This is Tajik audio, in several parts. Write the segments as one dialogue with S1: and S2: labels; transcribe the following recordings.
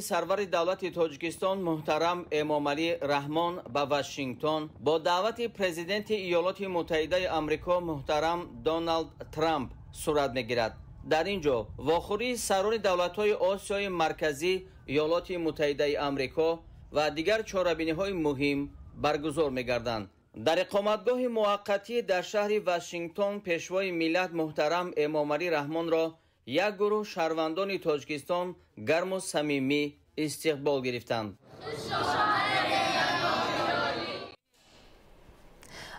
S1: Сарвари давлати Тоҷикистон муҳтарам Эмомалӣ Раҳмон ба Вашингтон бо даъвати президенти Иёлоти Муттаҳидаи Амрико муҳтарам Доналд Трамп сурат мегирад. Дар ин ҷо вохӯрии сарони давлатҳои Осиёи Марказӣ, Иёлоти Муттаҳидаи Амрико ва дигар чорабиниҳои муҳим баргузор мегарданд. Дар иқоматгоҳи муваққатӣ дар шаҳри Вашингтон пешвои миллат муҳтарам Эмомалӣ Раҳмонро як гурӯҳ шаҳрвандони Тоҷикистон гарму самимӣ истиқбол гирифтанд.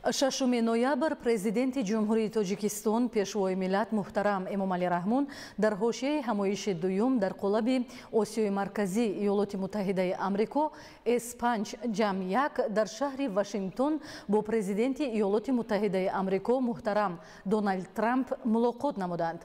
S2: 6 ноябр президенти Ҷумҳурии Тоҷикистон пешвои миллат муҳтарам Эмомалӣ Раҳмон дар ҳошияи ҳамоиши дуюм дар қолаби Осиёи Марказӣ Иёлоти Муттаҳидаи Амрико С5+1 дар шаҳри Вашингтон бо президенти Иёлоти Муттаҳидаи Амрико муҳтарам Доналд Трамп мулоқот намуданд.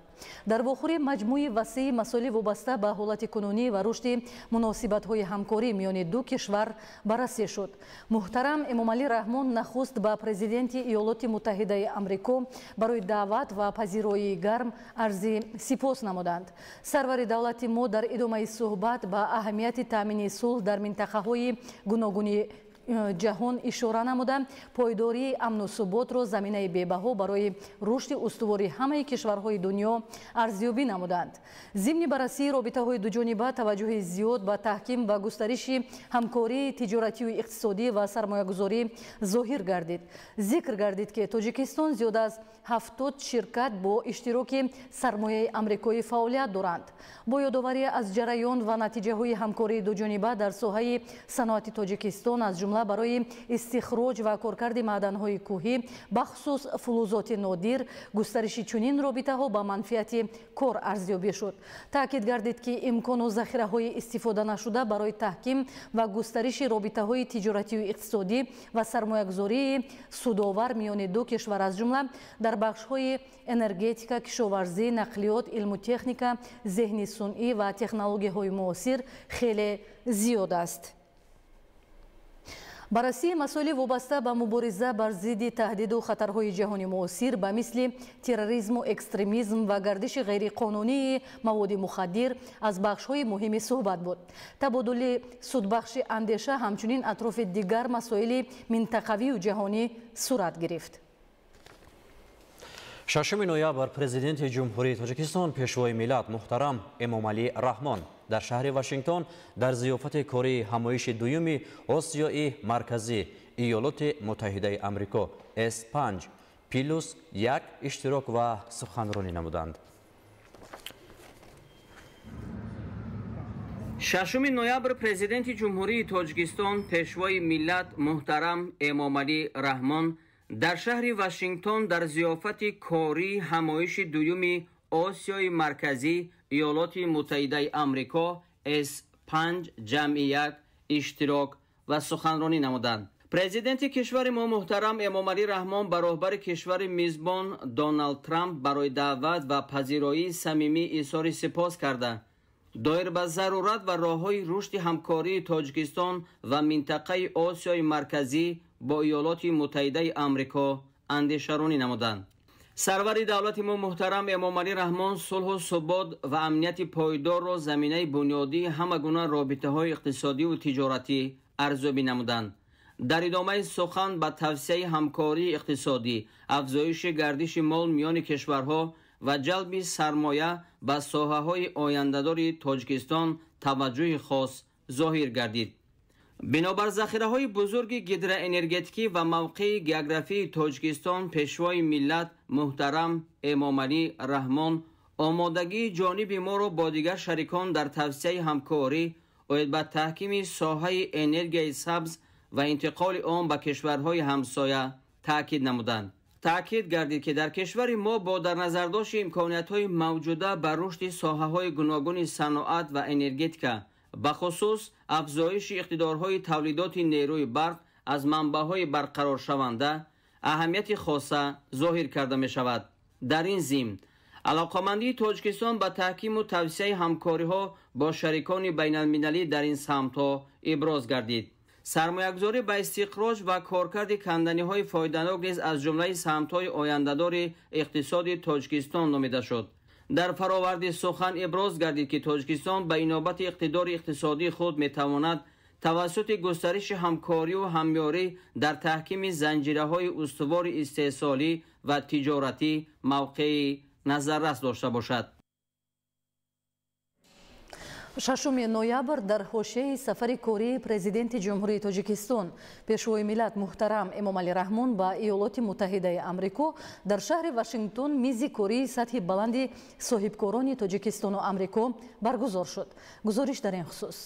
S2: Дар вохӯрӣ маҷмӯи васеи масоили вобаста ба ҳолати кунунӣ ва рушди муносибатҳои ҳамкорӣ миёни ду кишвар баррасӣ шуд. Муҳтарам Эмомалӣ Раҳмон нахуст ба президенти Иёлоти Муттаҳидаи Амрико барои даъват ва пазироии гарм арзи сипос намуданд. Сарвари давлати мо дар идомаи суҳбат ба аҳамияти таъмини сулҳ дар минтақаҳои гуногуни ҷаҳон ишора намуда, пойдории амну суботро заминаи бебаҳо барои рушди устувори ҳамаи кишварҳои дунё арзёбӣ намуданд. Зимни баррасии робитаҳои дуҷониба таваҷҷӯҳи зиёд ба таҳким ва густариши ҳамкории тиҷоратию иқтисодӣ ва сармоягузорӣ зоҳир гардид. Зикр гардид, ки Тоҷикистон зиёда аз 70 ширкат бо иштироки сармояи амрикоӣ фаъолият доранд. Бо ёдоварӣ аз ҷараён ва натиҷаҳои ҳамкории дуҷониба дар соҳаи саноати Тоҷикистон, аз ҷумла барои истихроҷ ва коркарди маъданҳои кӯҳӣ, бахусус фулузоти нодир, густариши чунин робитаҳо ба манфиати кор арзёбӣ шуд. Таъкид гардид, ки имкону захираҳои истифода нашуда барои таҳким ва густариши робитаҳои тиҷоратию иқтисодӣ ва сармоягузории судовар миёни ду кишвар, аз ҷумла дар бахшҳои энергетика, кишоварзӣ, нақлиёт, илму техника, зеҳни сунъӣ ва технологияҳои муосир хеле зиёд аст. Баррасии масоили вобаста ба мубориза бар зидди таҳдиду хатарҳои ҷаҳони муосир ба мисли терроризму экстремизм ва гардиши ғайриқонунии маводи мухаддир аз бахшҳои муҳими суҳбат буд. Табодули судбахши андеша ҳамчунин атрофи дигар масоили минтақавию ҷаҳонӣ сурат гирифт.
S3: 6 ноябр президенти Ҷумҳурии Тоҷикистон пешвои миллат муҳтарам Эмомалӣ Раҳмон дар шаҳри Вашингтон дар зиёфати кории ҳамоиши дуюми Осиёи Марказӣ Иёлоти Муттаҳидаи Амрико С5+1 иштирок ва суханронӣ намуданд.
S1: 6 ноябр президенти Ҷумҳурии Тоҷикистон пешвои миллат муҳтарам Эмомалӣ Раҳмон дар шаҳри Вашингтон дар зиёфати кории ҳамоиши дуюми Осиёи Марказӣ Иёлоти Муттаҳидаи Амрико С5+1 иштирок ва суханронӣ намуданд. Президенти кишвари мо муҳтарам Эмомалӣ Раҳмон ба роҳбари кишвари мизбон Доналд Трамп барои даъват ва пазироии самимӣ изҳори сипос карда, доир ба зарурат ва роҳҳои рушди ҳамкории Тоҷикистон ва минтақаи Осиёи Марказӣ бо Иёлоти Муттаҳидаи Амрико андешаронӣ намуданд. Сарвари давлати мо муҳтарам Эмомалӣ Раҳмон сулҳу субот ва амнияти пойдорро заминаи бунёдии ҳама гуна робитаҳои иқтисодиву тиҷоратӣ арзёбӣ намуданд. Дар идомаи сухан ба тавсияи ҳамкории иқтисодӣ, афзоиши гардиши мол миёни кишварҳо ва ҷалби сармоя ба соҳаҳои ояндадори Тоҷикистон таваҷҷӯҳи хос зоҳир гардид. Бинобар захираҳои бузурги гидроэнергетикӣ ва мавқеи географии Тоҷикистон пешвои миллат муҳтарам Эмомалӣ Раҳмон омодагии ҷониби моро бо дигар шарикон дар тавсияи ҳамкорӣ оид ба таҳкими соҳаи энергияи сабз ва интиқоли он ба кишварҳои ҳамсоя таъкид намуданд. Таъкид гардид, ки дар кишвари мо бо дар назардошти имкониятҳои мавҷуда ба рушди соҳаҳои гуногуни саноат ва энергетика, бахусус афзоиши иқтидорҳои тавлидоти нерӯи барқ аз манбаъҳои барқароршаванда аҳамияти хоса зоҳир карда мешавад. Дар ин зимн алоқамандии Тоҷикистон ба таҳкиму тавсияи ҳамкориҳо бо шарикони байналмилалӣ дар ин самтҳо иброз гардид. Сармоягузорӣ ба истиқроҷ ва коркарди канданиҳои фоиданок низ аз ҷумлаи самтҳои ояндадори иқтисоди Тоҷикистон номида шуд. Дар фароварди сухан иброз гардид, ки Тоҷикистон ба инобати иқтидори иқтисодии худ метавонад тавассути густариши ҳамкориву ҳамёрӣ дар таҳкими занҷираҳои устувори истеҳсолӣ ва тиҷоратӣ мавқеи назаррас дошта бошад.
S2: 6 ноябр дар ҳошияи сафари кории президенти Ҷумҳурии Тоҷикистон, Пешвои миллат муҳтарам Эмомалӣ Раҳмон ба Иёлоти Муттаҳидаи Амрико дар шаҳри Вашингтон мизи кории сатҳи баланди соҳибкорони Тоҷикистону Амрико баргузор шуд. Гузориш дар ин хусус.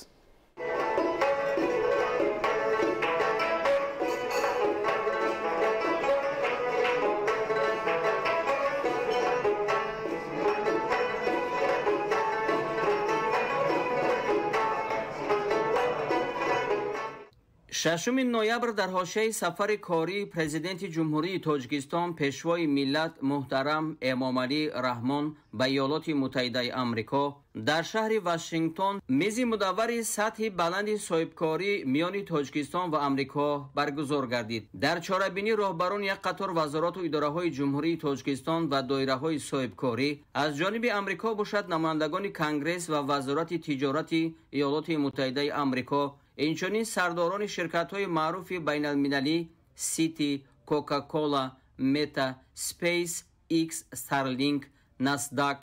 S1: 6 ноябр дар ҳошияи сафари кории президенти Ҷумҳурии Тоҷикистон, Пешвои миллат муҳтарам Эмомалӣ Раҳмон ба Иёлоти Муттаҳидаи Амрико дар шаҳри Вашингтон мизи мудаввари сатҳи баланди соҳибкорӣ миёни Тоҷикистон ва Амрико баргузор гардид. Дар чорабинӣ роҳбарони як қатор вазорату идораҳои Ҷумҳурии Тоҷикистон ва доираҳои соҳибкорӣ, аз ҷониби Амрико бошад намояндагони Конгресс ва Вазорати тиҷорати Иёлоти Муттаҳидаи Амрико, инчунин сардорони ширкатҳои маъруфи байналмилалӣ Сити, Кока-Кола, Мета, Спейс Икс, Старлинк, Насдак,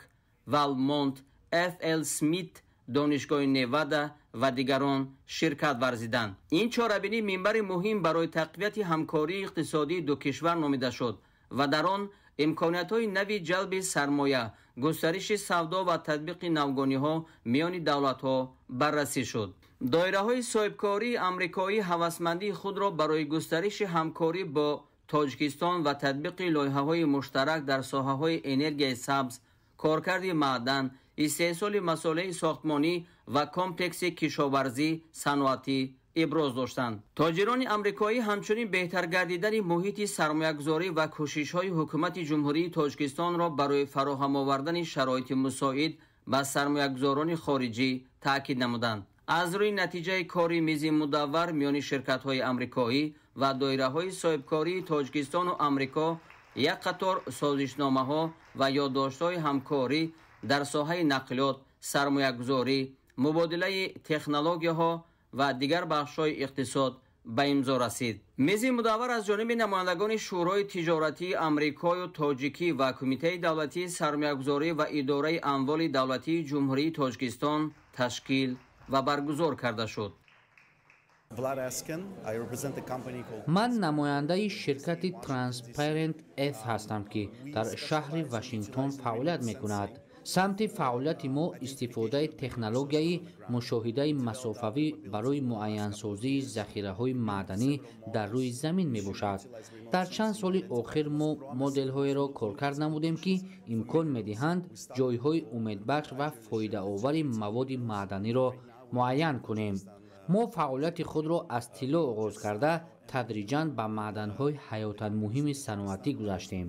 S1: Валмонт, Ф. Л. Смит, Донишгоҳи Невада ва дигарон ширкат варзиданд. Ин чорабинӣ минбари муҳим барои тақвияти ҳамкории иқтисодии ду кишвар номида шуд ва дар он имкониятҳои нави ҷалби сармоя, густариши савдо ва татбиқи навгониҳо миёни давлатҳо баррасӣ шуд. Доираҳои соҳибкории амрикоӣ ҳавасмандии худро барои густариши ҳамкорӣ бо Тоҷикистон ва татбиқи лоиҳаҳои муштарак дар соҳаҳои энергияи сабз, коркарди маъдан, истеҳсоли масолеҳи сохтмонӣ ва комплекси кишоварзӣ саноатӣ иброз доштанд. Тоҷирони амрикоӣ ҳамчунин беҳтар гардидани муҳити сармоягузорӣ ва кӯшишҳои ҳукумати Ҷумҳурии Тоҷикистонро барои фароҳам овардани шароити мусоид ба сармоягузорони хориҷӣ таъкид намуданд. Аз рӯи натиҷаи кори мизи мудаввар миёни ширкатҳои амрикоӣ ва доираҳои соҳибкории Тоҷикистону Амрико як қатор созишномаҳо ва ёддоштҳои ҳамкорӣ дар соҳаи нақлиёт, сармоягузорӣ, мубодилаи технологияҳо ва дигар бахшҳои иқтисод ба имзо расид. Мизи мудаввар аз ҷониби намояндагони Шӯрои тиҷоратии Амрикою Тоҷикӣ ва Кумитаи давлатии сармоягузорӣ ва идораи амволи давлатии Ҷумҳурии Тоҷикистон ташкил ва баргузор карда шуд.
S4: Ман намояндаи ширкати Transparent Earth ҳастам, ки дар шаҳри Вашингтон фаъолият мекунад. Самти фаъолияти мо истифодаи технологияи мушоҳидаи масофавӣ барои муайянсозии захираҳои маъданӣ дар рӯи замин мебошад. Дар чанд соли охир мо моделҳоеро коркард намудем, ки имкон медиҳанд ҷойҳои умедбахш ва фоидаовари маводи маъданиро муайян кунем. Мо фаъолияти худро аз тилло оғоз карда, тадриҷан ба маъданҳои ҳаётан муҳими саноатӣ гузаштем.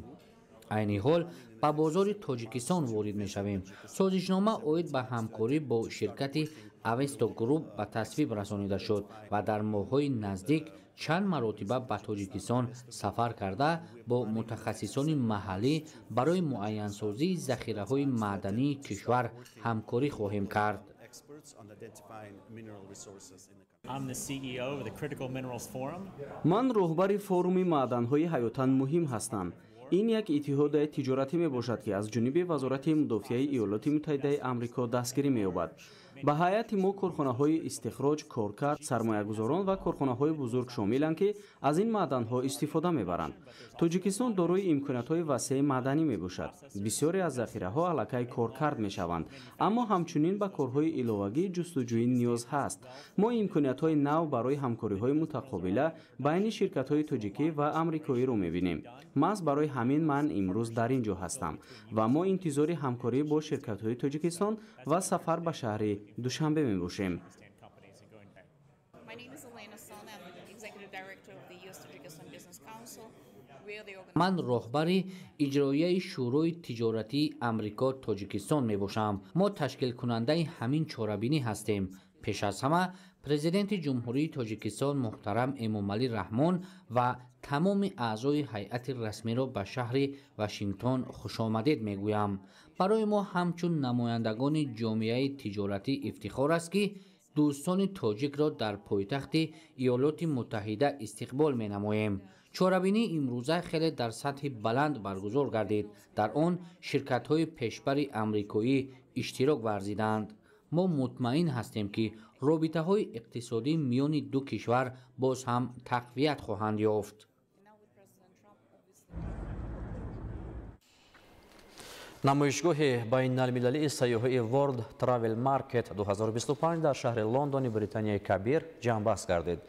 S4: Айни ҳол ба бозори Тоҷикистон ворид мешавем. Созишнома оид ба ҳамкорӣ бо ширкати Авесто Груп ба тасвиб расонида шуд ва дар моҳҳои наздик чанд маротиба ба Тоҷикистон сафар карда, бо мутахассисони маҳаллӣ барои муайянсозии захираҳои маъдании кишвар ҳамкорӣ хоҳем кард.
S5: Ман роҳбари форуми маъданҳои ҳаётан муҳим ҳастам. Ин як иттиҳодияи тиҷоратӣ мебошад, ки аз ҷониби Вазорати мудофиаи Иёлоти Муттаҳидаи Амрико дастгирӣ меёбад. Ба ҳайати мо корхонаҳои истихроҷ, коркард, сармоягузорон ва корхонаҳои бузург шомиланд, ки аз ин маъданҳо истифода мебаранд. Тоҷикистон дорои имкониятҳои васеи маъданӣ мебошад. Бисёре аз захираҳо аллакай коркард мешаванд, аммо ҳамчунин ба корҳои иловагии ҷустуҷӯӣ ниёз ҳаст. Мо имкониятҳои нав барои ҳамкориҳои мутақобила байни ширкатҳои тоҷикӣ ва амрикоиро мебинем. Маҳз барои ҳамин ман имрӯз дар ин ҷо ҳастам ва мо интизори ҳамкорӣ бо ширкатҳои Тоҷикистон ва сафар ба шаҳри Душанбе мебошем.
S4: Ман роҳбари иҷроияи Шӯрои тиҷоратии Амрико Тоҷикистон мебошам. Мо ташкилкунандаи ҳамин чорабинӣ ҳастем. Пеш аз ҳама Президенти Ҷумҳурии Тоҷикистон муҳтарам Эмомалӣ Раҳмон ва тамоми аъзои ҳайати расмиро ба шаҳри Вашингтон хушомадед мегӯям. Барои мо ҳамчун намояндагони ҷомеаи тиҷоратӣ ифтихор аст, ки дӯстони тоҷикро дар пойтахти Иёлоти Муттаҳида истиқбол менамоем. Чорабинии имрӯза хеле дар сатҳи баланд баргузор гардид. Дар он ширкатҳои пешбари амрикоӣ иштирок варзиданд. Мо мутмаин ҳастем, ки робитаҳои иқтисодӣ миёни ду кишвар боз ҳам тақвият хоҳанд ёфт.
S3: Намоишгоҳи байналмилалии сайёҳии World Travel Market 2025 дар шаҳри Лондони Британияи Кабир ҷамъбаст гардид.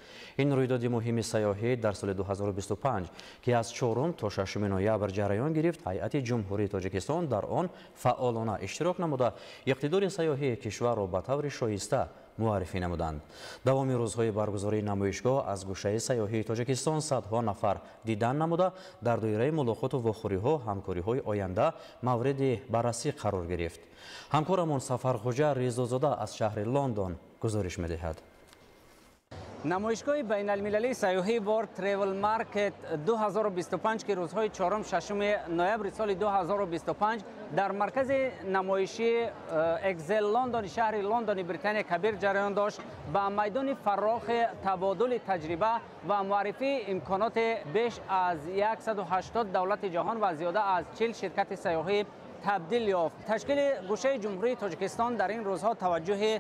S3: Ин рӯйдоди муҳими сайёҳӣ дар соли 2025, ки аз 4 то 6 ноябр ҷараён гирифт, ҳайати Ҷумҳурии Тоҷикистон дар он фаъолона иштирок намуда, иқтидори сайёҳии кишварро ба таври шоиста муаррифӣ намуданд. Давоми рӯзҳои баргузории намоишгоҳ аз гӯшаи сайёҳии Тоҷикистон садҳо нафар дидан намуда, дар доираи мулоқоту вохӯриҳо ҳамкориҳои оянда мавриди баррасӣ қарор гирифт. Ҳамкорамон Сафархуҷа Ризозода аз шаҳри Лондон гузориш медиҳад.
S1: Намоишгоҳи байналмилалии сайёҳии World Travel Market 2025, ки рӯзҳои 4-6 ноябри соли 2025 дар маркази намоишии Экзел Лондони шаҳри Лондони Британияи Кабир ҷараён дошт, ба майдони фаррохи табодули таҷриба ва муаррифии имконоти беш аз 180 давлати ҷаҳон ва зиёда аз 40 ширкати сайёҳӣ табдил ёфт. Ташкили гӯшаи Ҷумҳурии Тоҷикистон дар ин рӯзҳо таваҷҷӯҳи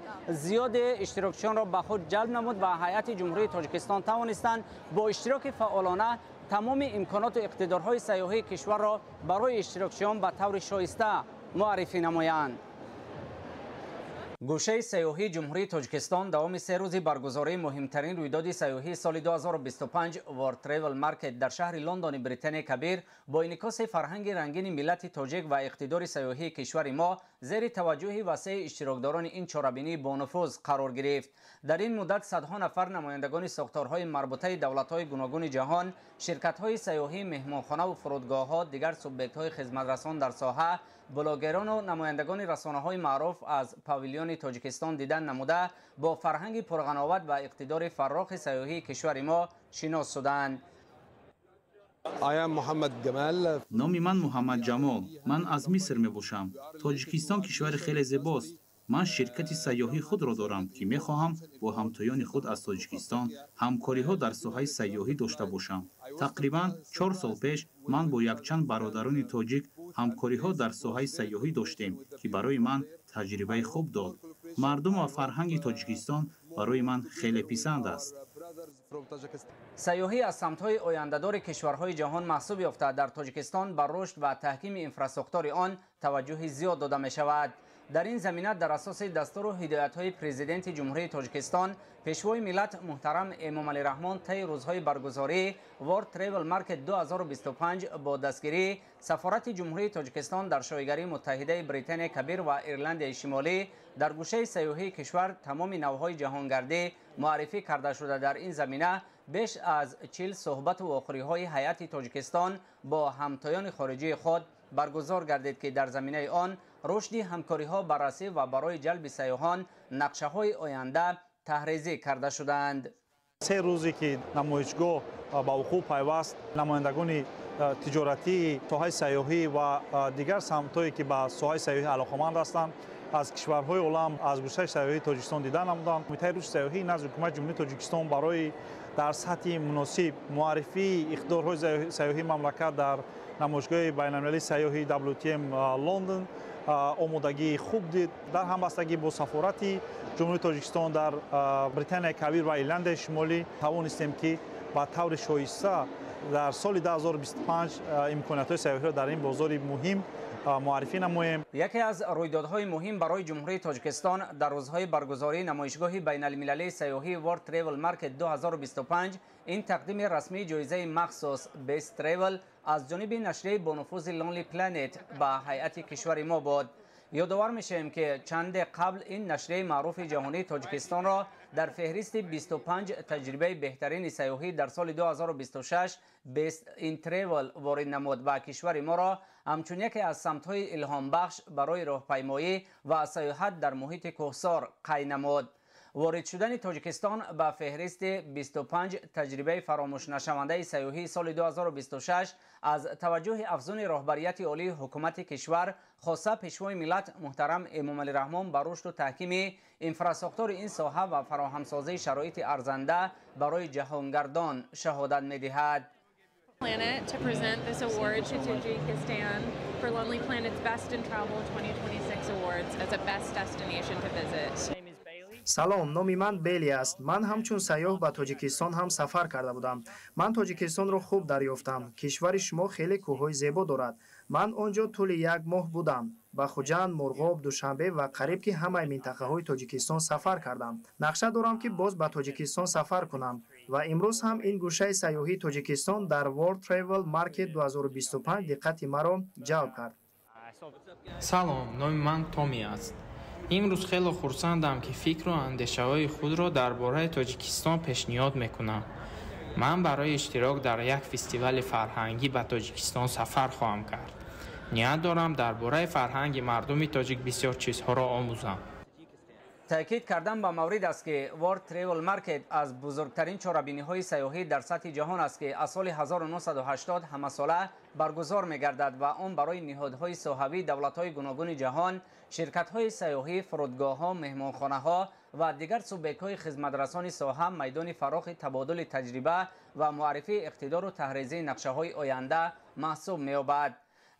S1: зиёди иштирокчиёнро ба худ ҷалб намуд ва ҳайати Ҷумҳурии Тоҷикистон тавонистанд бо иштироки фаъолона тамоми имконоту иқтидорҳои сайёҳии кишварро барои иштирокчиён ба таври шоиста муаррифӣ намоянд. Гӯшаи сайёҳии Ҷумҳурии Тоҷикистон давоми се рӯзи баргузории муҳимтарин рӯйдоди сайёҳии соли 2025 World Travel Market дар шаҳри Лондони Британияи Кабир бо инъикоси фарҳанги рангини миллати тоҷик ва иқтидори сайёҳии кишвари мо зери таваҷҷӯҳи васеи иштирокдорони ин чорабинии бонуфуз қарор гирифт. Дар ин муддат садҳо нафар намояндагони сохторҳои марбутаи давлатҳои гуногуни ҷаҳон, ширкатҳои сайёҳӣ, меҳмонхонаву фурудгоҳҳо, дигар субъектҳои хизматрасон дар соҳа, блогерону намояндагони расонаҳои маъруф аз павилиони Тоҷикистон дидан намуда, бо фарҳанги пурғановат ва иқтидори фаррохи сайёҳии кишвари мо шинос шуданд.
S6: Номи ман Муҳаммад Ҷамол. Ман аз Миср мебошам. Тоҷикистон кишвари хеле зебост. Ман ширкати сайёҳии худро дорам, ки мехоҳам бо ҳамтоёни худ аз Тоҷикистон ҳамкориҳо дар соҳаи сайёҳӣ дошта бошам. Тақрибан 4 сол пеш ман бо якчанд бародарони тоҷик ҳамкориҳо дар соҳаи сайёҳӣ доштем, ки барои ман таҷрибаи хуб дод. Мардум ва фарҳанги Тоҷикистон барои ман хеле писанд аст.
S1: Сайёҳӣ аз самтҳои ояндадори кишварҳои ҷаҳон маҳсуб ёфта, дар Тоҷикистон ба рушд ва таҳкими инфрасохтори он таваҷҷӯҳи зиёд дода мешавад. Дар ин замина дар асоси дастуру ҳидоятҳои Президенти Ҷумҳурии Тоҷикистон, Пешвои миллат муҳтарам Эмомалӣ Раҳмон таи рӯзҳои баргузории World Travel Market 2025 бо дастгирии Сафорати Ҷумҳурии Тоҷикистон дар Шоҳигарии Муттаҳидаи Британияи Кабир ва Ирландияи Шимолӣ дар гӯшаи сайёҳии кишвар тамоми навъҳои ҷаҳонгардӣ муаррифӣ карда шуда, дар ин замина беш аз 40 суҳбату вохӯриҳои ҳайати Тоҷикистон бо ҳамтоёни хориҷии худ баргузор гардид, ки дар заминаи он рушди ҳамкориҳо баррасӣ ва барои ҷалби сайёҳон нақшаҳои оянда таҳризӣ карда шуданд.
S7: Се рӯзе ки намоишгоҳ ба вуқӯъ пайваст, намояндагони тиҷоратии соҳаи сайёҳӣ ва дигар самтҳое ки ба соҳаи сайёҳӣ алоқаманд ҳастанд, аз кишварҳои олам аз гӯшаи сайёҳии Тоҷикистон дида намуданд. Кумитаи рушди сайёҳӣ назди Ҳукумати Ҷумҳурии Тоҷикистон барои дар сатҳи муносиб муаррифии иқтидорҳои сайёҳии мамлакат дар намоишгоҳи байналмилалии сайёҳии WTM Лондон омодагии хуб дид. Дар ҳамбастагӣ бо Сафорати Ҷумҳурии Тоҷикистон дар Британияи Кабир ва Ирландияи Шимолӣ тавонистем, ки ба таври шоиста дар соли 2025 имкониятҳои сайёҳиро дар ин бозори муҳим муаррифӣ намоем.
S1: Яке аз рӯйдодҳои муҳим барои Ҷумҳурии Тоҷикистон дар рӯзҳои баргузории намоишгоҳи байналмилалии сайёҳии World Travel Market 2025 ин тақдими расмии ҷоизаи махсус Best Travel аз ҷониби нашрияи бонуфузи Lonely Planet ба ҳайати кишвари мо буд. Ёдовар мешавем, ки чанде қабл ин нашрияи маъруфи ҷаҳонии Тоҷикистонро дар феҳристи 25 таҷрибаи беҳтарини сайёҳӣ дар соли 2026 Best in Travel ворид намуд ва кишвари моро ҳамчун яке аз самтҳои илҳомбахш барои роҳпаймоӣ ва сайёҳат дар муҳити кӯҳсор қайд намуд. ворид шудани Тоҷикистон ба феҳристи 25 таҷрибаи фаромӯшнашавандаи сайёҳии соли 2026 аз таваҷҷӯҳи афзуни роҳбарияти олии ҳукумати кишвар, хоса Пешвои миллат муҳтарам Эмомалӣ Раҳмон ба рушду таҳкими инфрасохтори ин соҳа ва фароҳамсозии шароити арзанда барои ҷаҳонгардон шаҳодат медиҳад.
S8: Planet to present this award to Tajikistan for Lonely Planet's Best in Travel 2026 Awards as a best destination to visit.
S9: Салом, номи ман Бели аст. Ман ҳамчун сайёҳ ба Тоҷикистон ҳам сафар карда будам. Ман Тоҷикистонро хуб дарёфтам. Кишвари шумо хеле кӯҳҳои зебо дорад. Ман он ҷо тӯли як моҳ будам. Ба Хуҷанд, Мурғоб, Душанбе ва қариб ки ҳамаи минтақаҳои Тоҷикистон сафар кардам. Нақша дорам, ки боз ба Тоҷикистон сафар кунам. Ва имрӯз ҳам ин гӯшаи сайёҳии Тоҷикистон дар World Travel Market 2025 диққати маро ҷалб кард.
S10: Салом, номи ман Томи аст. Имрӯз хело хурсандам, ки фикру андешаҳои худро дар бораи Тоҷикистон пешниҳод мекунам. Ман барои иштирок дар як фестивали фарҳангӣ ба Тоҷикистон сафар хоҳам кард. Ният дорам дар бораи фарҳанги мардуми тоҷик бисёр чизҳоро омӯзам.
S1: Таъкид кардан ба маврид аст, ки World Travel Market аз бузургтарин чорабиниҳои сайёҳӣ дар сатҳи ҷаҳон аст, ки аз соли 1980 ҳамасола баргузор мегардад ва он барои ниҳодҳои соҳавии давлатҳои гуногуни ҷаҳон, ширкатҳои сайёҳӣ, фурудгоҳҳо, меҳмонхонаҳо ва дигар субъектҳои хизматрасони соҳа майдони фарохи табодули таҷриба ва муаррифии иқтидору таҳризии нақшаҳои оянда маҳсуб меёбад.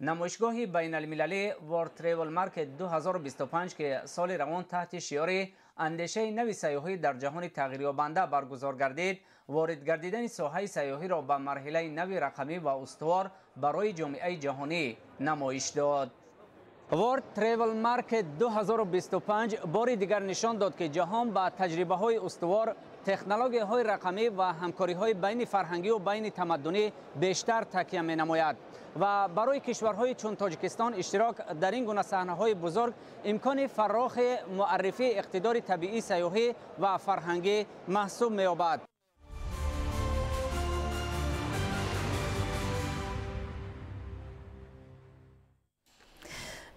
S1: Намоишгоҳи байналмилалии World Travel Market 2025, ки соли равон таҳти шиори андешаи нави сайёҳӣ дар ҷаҳони тағйирёбанда баргузор гардид, ворид гардидани соҳаи сайёҳиро ба марҳилаи нави рақамӣ ва устувор барои ҷомеаи ҷаҳонӣ намоиш дод. World Travel Market 2025 бори дигар нишон дод, ки ҷаҳон ба таҷрибаҳои устувор, технологияҳои рақамӣ ва ҳамкориҳои байни фарҳангию байни тамаддунӣ бештар такя менамояд ва барои кишварҳои чун Тоҷикистон иштирок дар ин гуна саҳнаҳои бузург имкони фарохи муаррифии иқтидори табиии сайёҳӣ ва фарҳангӣ маҳсуб меёбад.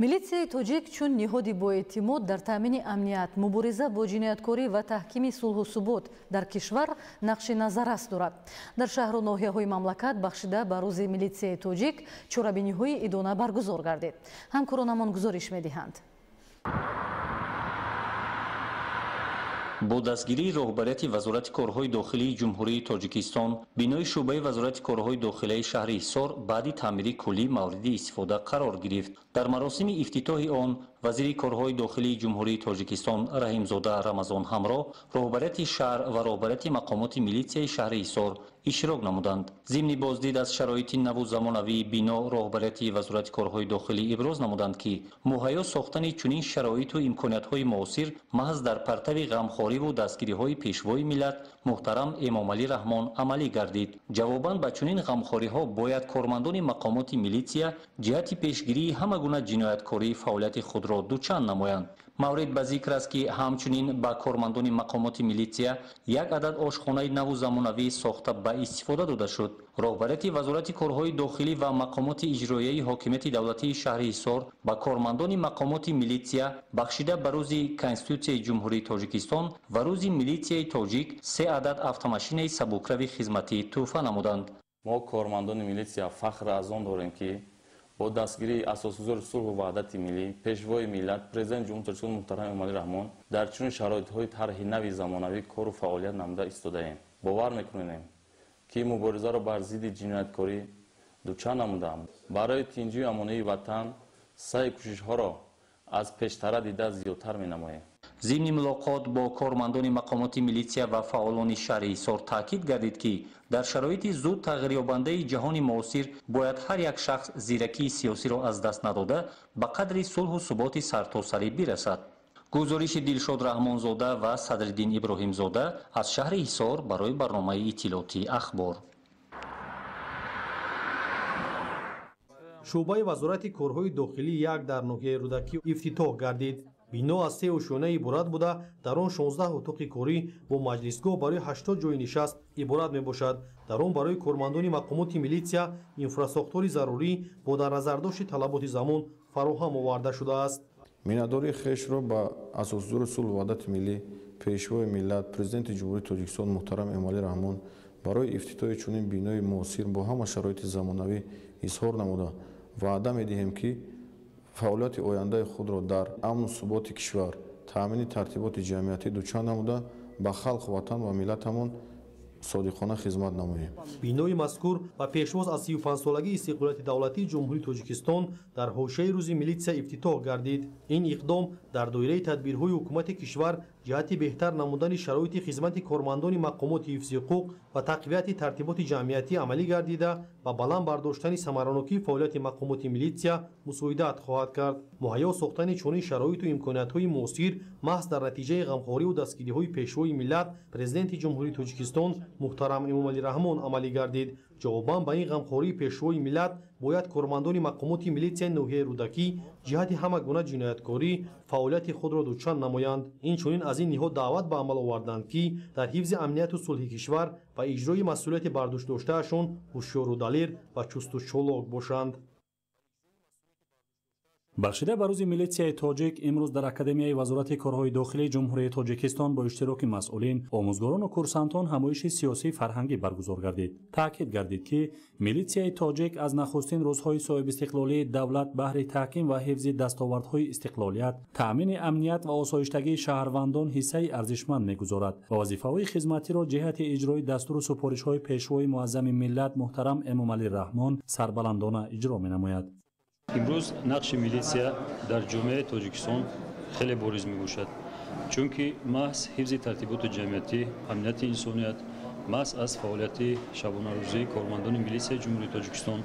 S2: Милитсияи тоҷик чун ниҳоди боэътимод дар таъмини амният, мубориза бо ҷинояткорӣ ва таҳкими сулҳу субот дар кишвар нақши назаррас дорад. Дар шаҳру ноҳияҳои мамлакат бахшида ба рӯзи милитсияи тоҷик чорабиниҳои идона баргузор гардид. Ҳамкоронамон гузориш медиҳанд.
S11: Бо дастгирии роҳбарияти Вазорати корҳои дохилии Ҷумҳурии Тоҷикистон, бинои шӯъбаи Вазорати корҳои дохилаи шаҳри Ҳисор баъди таъмири куллӣ мавриди истифода қарор гирифт. Дар маросими ифтитоҳи он вазири корҳои дохилии Ҷумҳурии Тоҷикистон Раҳимзода Рамазон ҳамроҳ роҳбарияти шаҳр ва роҳбарияти мақомоти милитсияи шаҳри Ҳисор иштирок намуданд. Зимни боздид аз шароити наву замонавии бино, роҳбарияти Вазорати корҳои дохилӣ иброз намуданд, ки муҳайё сохтани чунин шароиту имкониятҳои муосир маҳз дар партави ғамхориву дастгириҳои Пешвои миллат муҳтарам Эмомалӣ Раҳмон амалӣ гардид. Ҷавобан ба чунин ғамхориҳо бояд кормандони мақомоти милитсия ҷиҳати пешгирии ҳама гуна ҷинояткорӣ фаъолияти худро дучанд намоянд. Маврид ба зикр аст, ки ҳамчунин ба кормандони мақомоти милитсия як адад ошхонаи наву замонавӣ сохта ба истифода дода шуд. Роҳбарияти Вазорати корҳои дохилӣ ва мақомоти иҷроияи ҳокимияти давлатии шаҳри Ҳисор ба кормандони мақомоти милитсия бахшида ба рӯзи Конститутсияи Ҷумҳурии Тоҷикистон ва рӯзи милитсияи тоҷик се адад автомашинаи сабукрави хизматӣ тӯҳфа намуданд.
S12: Мо кормандони милитсия фахр аз он дорем, ки бо дастгирии асосгузори сулҳу ваҳдати миллӣ, Пешвои миллат, Президенти Ҷумҳурии Тоҷикистон муҳтарам Эмомалӣ Раҳмон дар чунин шароитҳои тарҳи нави замонавӣ кору фаъолият намуда истодаем. Бовар мекунем, ки муборизаро бар зидди ҷинояткорӣ дучанд намудаам. Барои тинҷию амонии ватан саъю кӯшишҳоро аз пештара дида зиёдтар менамоем.
S11: Зимни мулоқот бо кормандони мақомоти милитсия ва фаъолони шаҳри Ҳисор таъкид гардид, ки дар шароити зуд тағйирёбандаи ҷаҳони муосир бояд ҳар як шахс зиракии сиёсиро аз даст надода ба қадри сулҳу суботи сартосарӣ бирасад. Гузориши Дилшод Раҳмонзода ва Садриддин Иброҳимзода аз шаҳри Ҳисор барои барномаи иттилоотии Ахбор.
S13: Шӯъбаи Вазорати корҳои дохилӣ як дар ноҳияи Рӯдакӣ ифтитоҳ гардид. Бино аз се ошёна иборат буда, дар он 16 утоқи корӣ бо маҷлисгоҳ барои 80 ҷойи нишаст иборат мебошад. Дар он барои кормандони мақомоти милитсия инфрасохтори зарурӣ бо дар назардошти талаботи замон фароҳам оварда шудааст.
S14: Миннатдории хешро ба асосгузори сулҳу ваҳдати миллӣ, Пешвои миллат, Президенти Ҷумҳурии Тоҷикистон муҳтарам Эмомалӣ Раҳмон барои ифтитоҳи чунин бинои муосир бо ҳама шароити замонавӣ изҳор намуда, ваъда медиҳем, ки фаъолияти ояндаи худро дар амну суботи кишвар, таъмини тартиботи ҷамъиятӣ дучанд намуда, ба халқ, ватан ва миллатамон содиқона хизмат намоем.
S13: Бинои мазкур ба пешвоз аз 35-солагии истиқлолияти давлатии Ҷумҳурии Тоҷикистон дар ҳошияи рӯзи милитсия ифтитоҳ гардид. Ин иқдом дар доираи тадбирҳои ҳукумати кишвар ҷиҳати беҳтар намудани шароити хизмати кормандони мақомоти ҳифзи ҳуқуқ ва тақвияти тартиботи ҷамъиятӣ амалӣ гардида, ба баланд бардоштани самаранокии фаъолияти мақомоти милитсия мусоидат хоҳад кард. Муҳайё сохтани чунин шароиту имкониятҳои муосир маҳз дар натиҷаи ғамхориву дастгириҳои Пешвои миллат, Президенти Ҷумҳурии Тоҷикистон муҳтарам Эмомалӣ Раҳмон амалӣ гардид. Ҷавобан ба ин ғамхории Пешвои миллат бояд кормандони мақомоти милитсияи ноҳияи Рӯдакӣ ҷиҳати ҳама гуна ҷинояткорӣ фаъолияти худро дучанд намоянд. Инчунин аз ин ниҳод даъват ба амал оварданд, ки дар ҳифзи амнияту сулҳи кишвар ва иҷрои масъулияти бардӯшдоштаашон ҳушёру далер ва чусту чолок бошанд.
S15: Бахшида ба рӯзи милитсияи тоҷик имрӯз дар Академияи Вазорати корҳои дохилии Ҷумҳурии Тоҷикистон бо иштироки масъулин, омӯзгорону курсантон ҳамоиши сиёсии фарҳангӣ баргузор гардид. Таъкид гардид, ки милитсияи тоҷик аз нахустин рӯзҳои соҳибистиқлолии давлат баҳри таҳким ва ҳифзи дастовардҳои истиқлолият, таъмини амният ва осоиштагии шаҳрвандон ҳиссаи арзишманд мегузорад ва вазифаҳои хизматиро ҷиҳати иҷрои дастуру супоришҳои Пешвои муаззами миллат муҳтарам Эмомалӣ Раҳмон сарбаландона иҷро менамояд.
S16: Имрӯз нақши милитсия дар ҷомеаи Тоҷикистон хеле бориз мебошад, чунки маҳз ҳифзи тартиботи ҷамъиятӣ, амнияти инсоният маҳз аз фаъолияти шабонарӯзии кормандони милитсияи Ҷумҳурии Тоҷикистон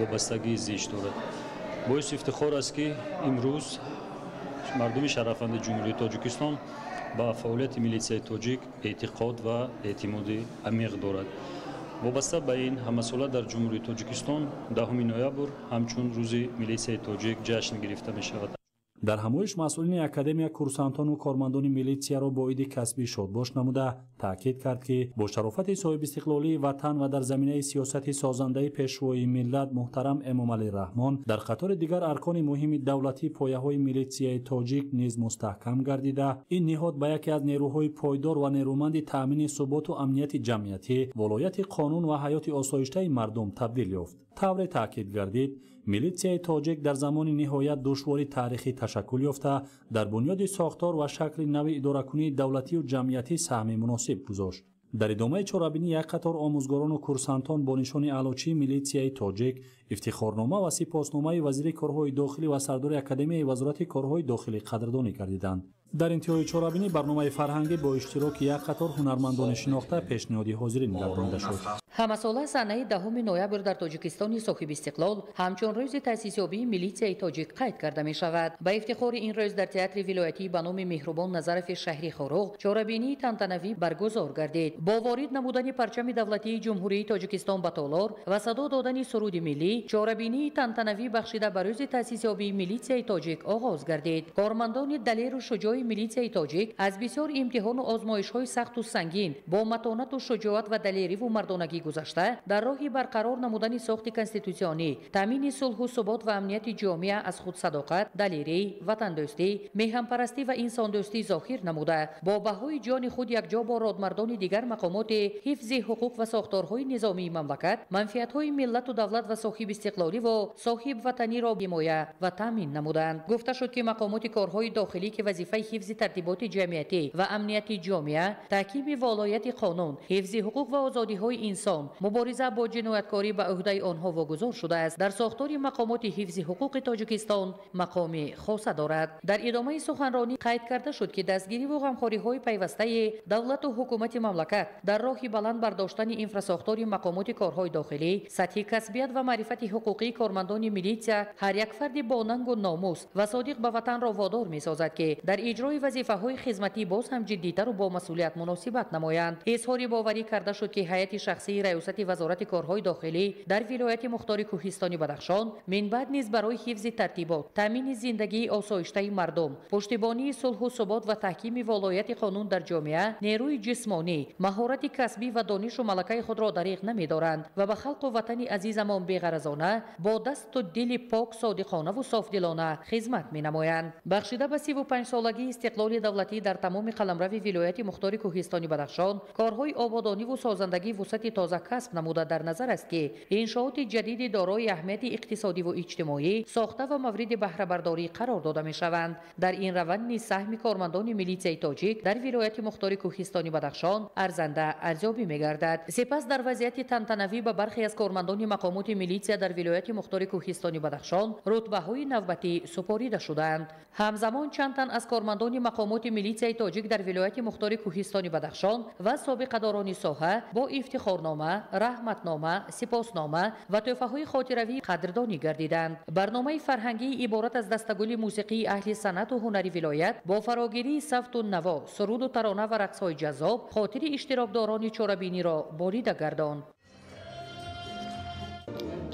S16: вобастагии зич дорад. Боиси ифтихор аст, ки имрӯз мардуми шарафманди Ҷумҳурии Тоҷикистон ба фаъолияти милитсияи тоҷик эътиқод ва эътимоди амиқ дорад. Вобаста ба ин ҳамасола дар Ҷумҳурии Тоҷикистон 10 ноябр ҳамчун рӯзи милитсияи тоҷик ҷашн гирифта мешавад.
S15: Дар ҳамоиш масъулини академия курсантону кормандони милитсияро бо иди касбӣ шодбош намуда, таъкид кард, ки бо шарофати соҳибистиқлолии ватан ва дар заминаи сиёсати созандаи Пешвои миллат муҳтарам Эмомалӣ Раҳмон дар қатори дигар аркони муҳими давлатӣ пояҳои милитсияи тоҷик низ мустаҳкам гардида, ин ниҳод ба яке аз нерӯҳои пойдор ва нерӯманди таъмини суботу амнияти ҷамъиятӣ, волояти қонун ва ҳаёти осоиштаи мардум табдил ёфт. Тавре таъкид гардид, милитсияи тоҷик дар замони ниҳоят душвори таърихӣ ташаккул ёфта, дар бунёди сохтор ва шакли нави идоракунии давлатию ҷамъиятӣ саҳми муносиб гузошт. Дар идомаи чорабинӣ як қатор омӯзгорону курсантон бо нишони аълочии милитсияи тоҷик, ифтихорнома ва сипосномаи вазири корҳои дохилӣ ва сардори Академияи Вазорати корҳои дохилӣ қадрдонӣ гардиданд. Дар интиҳои чорабинӣ барномаи фарҳангӣ бо иштироки як қатор ҳунармандони шинохта пешниҳоди ҳозирин гардонида шуд.
S17: Ҳамасола санаи 10 ноябр дар Тоҷикистони соҳибистиқлол ҳамчун рӯзи таъсисёбии милитсияи тоҷик қайд карда мешавад. Ба ифтихори ин рӯз дар театри вилоятӣ ба номи Меҳрубон Назарови шаҳри Хоруғ чорабинии тантанавӣ баргузор гардид. Бо ворид намудани парчами давлатии Ҷумҳурии Тоҷикистон ба толор ва садо додани суруди миллӣ, чорабинии тантанавӣ бахшида ба рӯзи таъсисёбии милитсияи тоҷик оғоз гардид. Кормандони далеру шуҷои милитсияи тоҷик аз бисёр имтиҳону озмоишҳои сахту сангин бо матонату шуҷоат ва далериву мардонагӣ гузашта, дар роҳи барқарор намудани сохти конститутсионӣ, таъмини сулҳу субот ва амнияти ҷомеа аз худ садоқат, далерӣ, ватандӯстӣ, меҳанпарастӣ ва инсондӯстӣ зоҳир намуда, бо баҳои ҷони худ якҷо бо родмардони дигар мақомоти ҳифзи ҳуқуқ ва сохторҳои низомии мамлакат манфиатҳои миллату давлат ва соҳибистиқлоливу соҳибватаниро ҳимоя ва таъмин намуданд. Гуфта шуд, ки мақомоти корҳои дохилӣ, ки вазифаи ҳифзи тартиботи ҷамъиятӣ ва амнияти ҷомеа, таҳкими волояти қонун, ҳифзи ҳуқуқ ва озодиҳои инсон, мубориза бо ҷинояткорӣ ба ӯҳдаи онҳо вогузор шудааст, дар сохтори мақомоти ҳифзи ҳуқуқи Тоҷикистон мақоми хоса дорад. Дар идомаи суханронӣ қайд карда шуд, ки дастгириву ғамхориҳои пайвастаи давлату ҳукумати мамлакат дар роҳи баланд бардоштани инфрасохтори мақомоти корҳои дохилӣ, сатҳи касбият ва маърифати ҳуқуқии кормандони милитсия ҳар як фарди бо нангу номус ва содиқ ба ватанро водор месозад, ки дар иҷрои вазифаҳои хизматӣ боз ҳам ҷиддитару бо масъулият муносибат намоянд. Изҳори боварӣ карда шуд, ки ҳайати шахсии раёсати Вазорати корҳои дохилӣ дар вилояти мухтори Кӯҳистони Бадахшон минбаъд низ барои ҳифзи тартибот, таъмини зиндагии осоиштаи мардум, пуштибонии сулҳу субот ва таҳкими волояти қонун дар ҷомеа нерӯи ҷисмонӣ, маҳорати касбӣ ва донишу малакаи худро дариғ намедоранд ва ба халқу ватани азизамон беғаразона бо дасту дили пок, содиқонаву софдилона хизмат менамоянд. Бахшида ба 35-солагии солагии истиқлоли давлатӣ дар тамоми қаламрави вилояти мухтори Кӯҳистони Бадахшон корҳои ободониву созандагӣ вусъати тоза касб намуда, дар назар аст, ки иншооти ҷадиди дорои аҳамияти иқтисодиву иҷтимоӣ сохта ва мавриди баҳрабардорӣ қарор дода мешаванд. Дар ин раванд низ саҳми кормандони милитсияи тоҷик дар вилояти мухтори Кӯҳистони Бадахшон арзанда арзёбӣ мегардад. Сипас дар вазъияти тантанавӣ ба бархе аз кормандони мақомоти милитсия дар вилояти мухтори Кӯҳистони Бадахшон рутбаҳои навбатӣ супорида шуданд. Ҳамзамон чанд тан аз кормандони мақомоти милитсияи тоҷик дар вилояти мухтори Кӯҳистони Бадахшон ва собиқадорони соҳа бо ифтихорнома, раҳматнома, сипоснома ва тӯҳфаҳои хотиравӣ қадрдонӣ гардиданд. Барномаи фарҳангӣ иборат аз дастагули мусиқии аҳли санъату ҳунари вилоят бо фарогирии савту наво, суруду тарона ва рақсҳои ҷаззоб хотири иштирокдорони чорабиниро борида гардонд.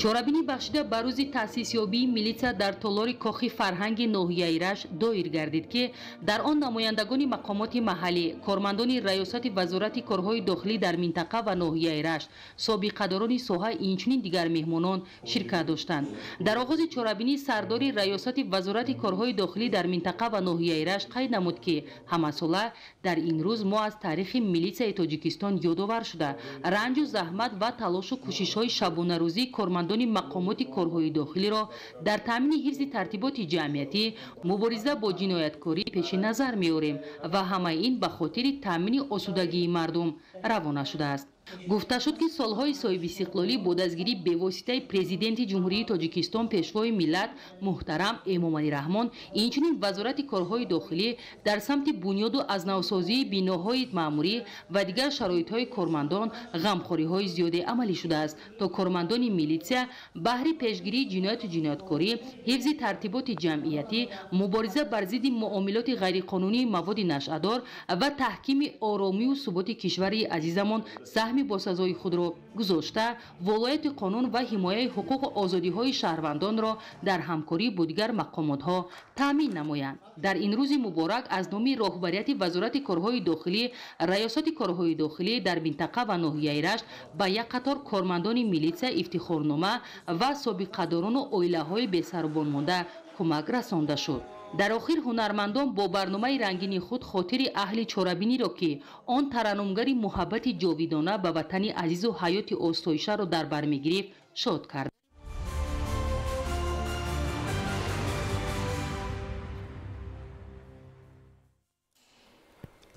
S18: Чорабинӣ бахшида ба рӯзи таъсисёбии милитсия дар толори кохи фарҳанги ноҳияи Рашт доир гардид, ки дар он намояндагони мақомоти маҳаллӣ, кормандони раёсати вазорати корҳои дохилӣ дар минтақа ва ноҳияи Рашт, собиқадорони соҳа, инчунин дигар меҳмонон ширкат доштанд. Дар оғози чорабинӣ сардори раёсати вазорати корҳои дохилӣ дар минтақа ва ноҳияи Рашт қайд намуд, ки ҳамасола дар ин рӯз мо аз таърихи милитсияи Тоҷикистон ёдовар шуда, ранҷу заҳмат ва талошу кӯшишҳои шабонарӯзии кормандони мақомоти корҳои дохилиро дар таъмини ҳифзи тартиботи ҷамъиятӣ, мубориза бо ҷинояткорӣ пеши назар меорем ва ҳамаи ин ба хотири таъмини осудагии мардум равона шудааст. Гуфта шуд, ки солҳои соҳибистиқлолӣ бо дастгирии бевоситаи Президенти Ҷумҳурии Тоҷикистон, Пешвои миллат муҳтарам Эмомалӣ Раҳмон, инчунин Вазорати корҳои дохилӣ дар самти бунёду аз навсозии биноҳои маъмурӣ ва дигар шароитҳои кормандон ғамхориҳои зиёде амалӣ шудааст, то кормандони милитсия баҳри пешгирии ҷинояту ҷинояткорӣ, ҳифзи тартиботи ҷамъиятӣ, мубориза бар зидди муомилоти ғайриқонунии маводи нашъадор ва таҳкими оромию суботи кишвари азизамон саҳми босазои худро гузошта, волояти қонун ва ҳимояи ҳуқуқу озодиҳои шаҳрвандонро дар ҳамкорӣ бо дигар мақомотҳо таъмин намоянд. Дар ин рӯзи муборак аз номи роҳбарияти Вазорати корҳои дохилӣ, Раёсати корҳои дохилӣ дар минтақа ва ноҳияи Рашт ба як қатор кормандони милитсия ифтихорнома ва собиқадорону оилаҳои бесарубон монда кӯмак расонда шуд. Дар охир ҳунармандон бо барномаи рангини худ хотири аҳли чорабиниро, ки он тараннумгари муҳаббати ҷовидона ба ватани азизу ҳаёти осоишаро дар бар мегирифт, шод кард.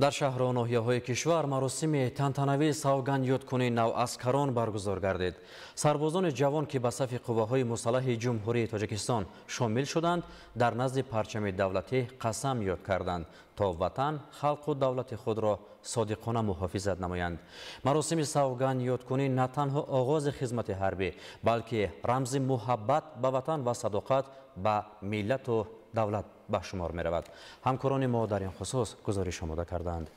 S3: Дар шаҳру ноҳияҳои кишвар маросими тантанавии савгандёдкунии наваскарон баргузор гардид. Сарбозони ҷавон, ки ба сафи қувваҳои мусаллаҳи Ҷумҳурии Тоҷикистон шомил шуданд, дар назди парчами давлатӣ қасам ёд карданд, то ватан, халқу давлати худро содиқона муҳофизат намоянд. Маросими савгандёдкунӣ на танҳо оғози хизмати ҳарбӣ, балки рамзи муҳаббат ба ватан ва садоқат ба миллату давлат ба шумор меравад. Ҳамкорони мо дар ин хусус гузориш омода карданд.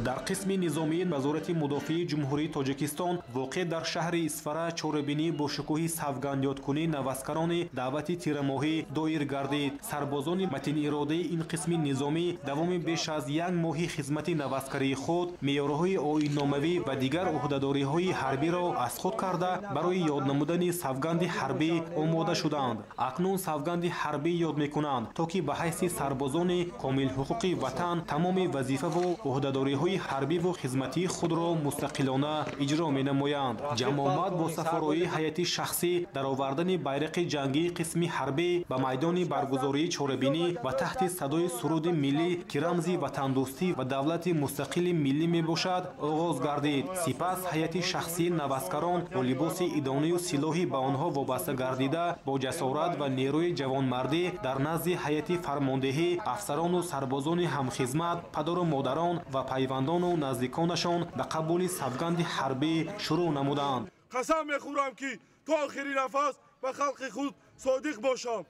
S19: Дар қисми низомии Вазорати мудофиаи Ҷумҳурии Тоҷикистон воқеъ дар шаҳри Исфара чорабинӣ бо шукӯҳи савгандёдкунии наваскарони даъвати тирамоҳӣ доир гардид. Сарбозони матиниродаи ин қисми низомӣ давоми беш аз як моҳи хизмати наваскарии худ меъёрҳои оинномавӣ ва дигар ӯҳдадориҳои ҳарбиро аз худ карда, барои ёд намудани савганди ҳарбӣ омода шуданд. Акнун савганди ҳарбӣ ёд мекунанд, то ки ба ҳайси сарбозони комилҳуқуқи ватан тамоми вазифаву ӯҳдадориҳои ҳарбиву хизматии худро мустақилона иҷро менамоянд. Ҷамъомад бо сафароии ҳайати шахсӣ, даровардани байрақи ҷангии қисми ҳарбӣ ба майдони баргузории чорабинӣ ва таҳти садои суруди миллӣ, ки рамзи ватандӯстӣ ва давлати мустақили миллӣ мебошад, оғоз гардид. Сипас ҳайати шахсии наваскарон бо либоси идонию силоҳӣ ба онҳо вобаста гардида, бо ҷасорат ва нерӯи ҷавонмардӣ дар назди ҳайати фармондеҳӣ, афсарону сарбозони ҳамхизмат, падару модарон ва пайвандону наздиконашон ба қабули савганди ҳарбӣ шурӯъ намуданд.
S20: Қасам мехӯрам, ки то охири нафас ба халқи худ содиқ бошам.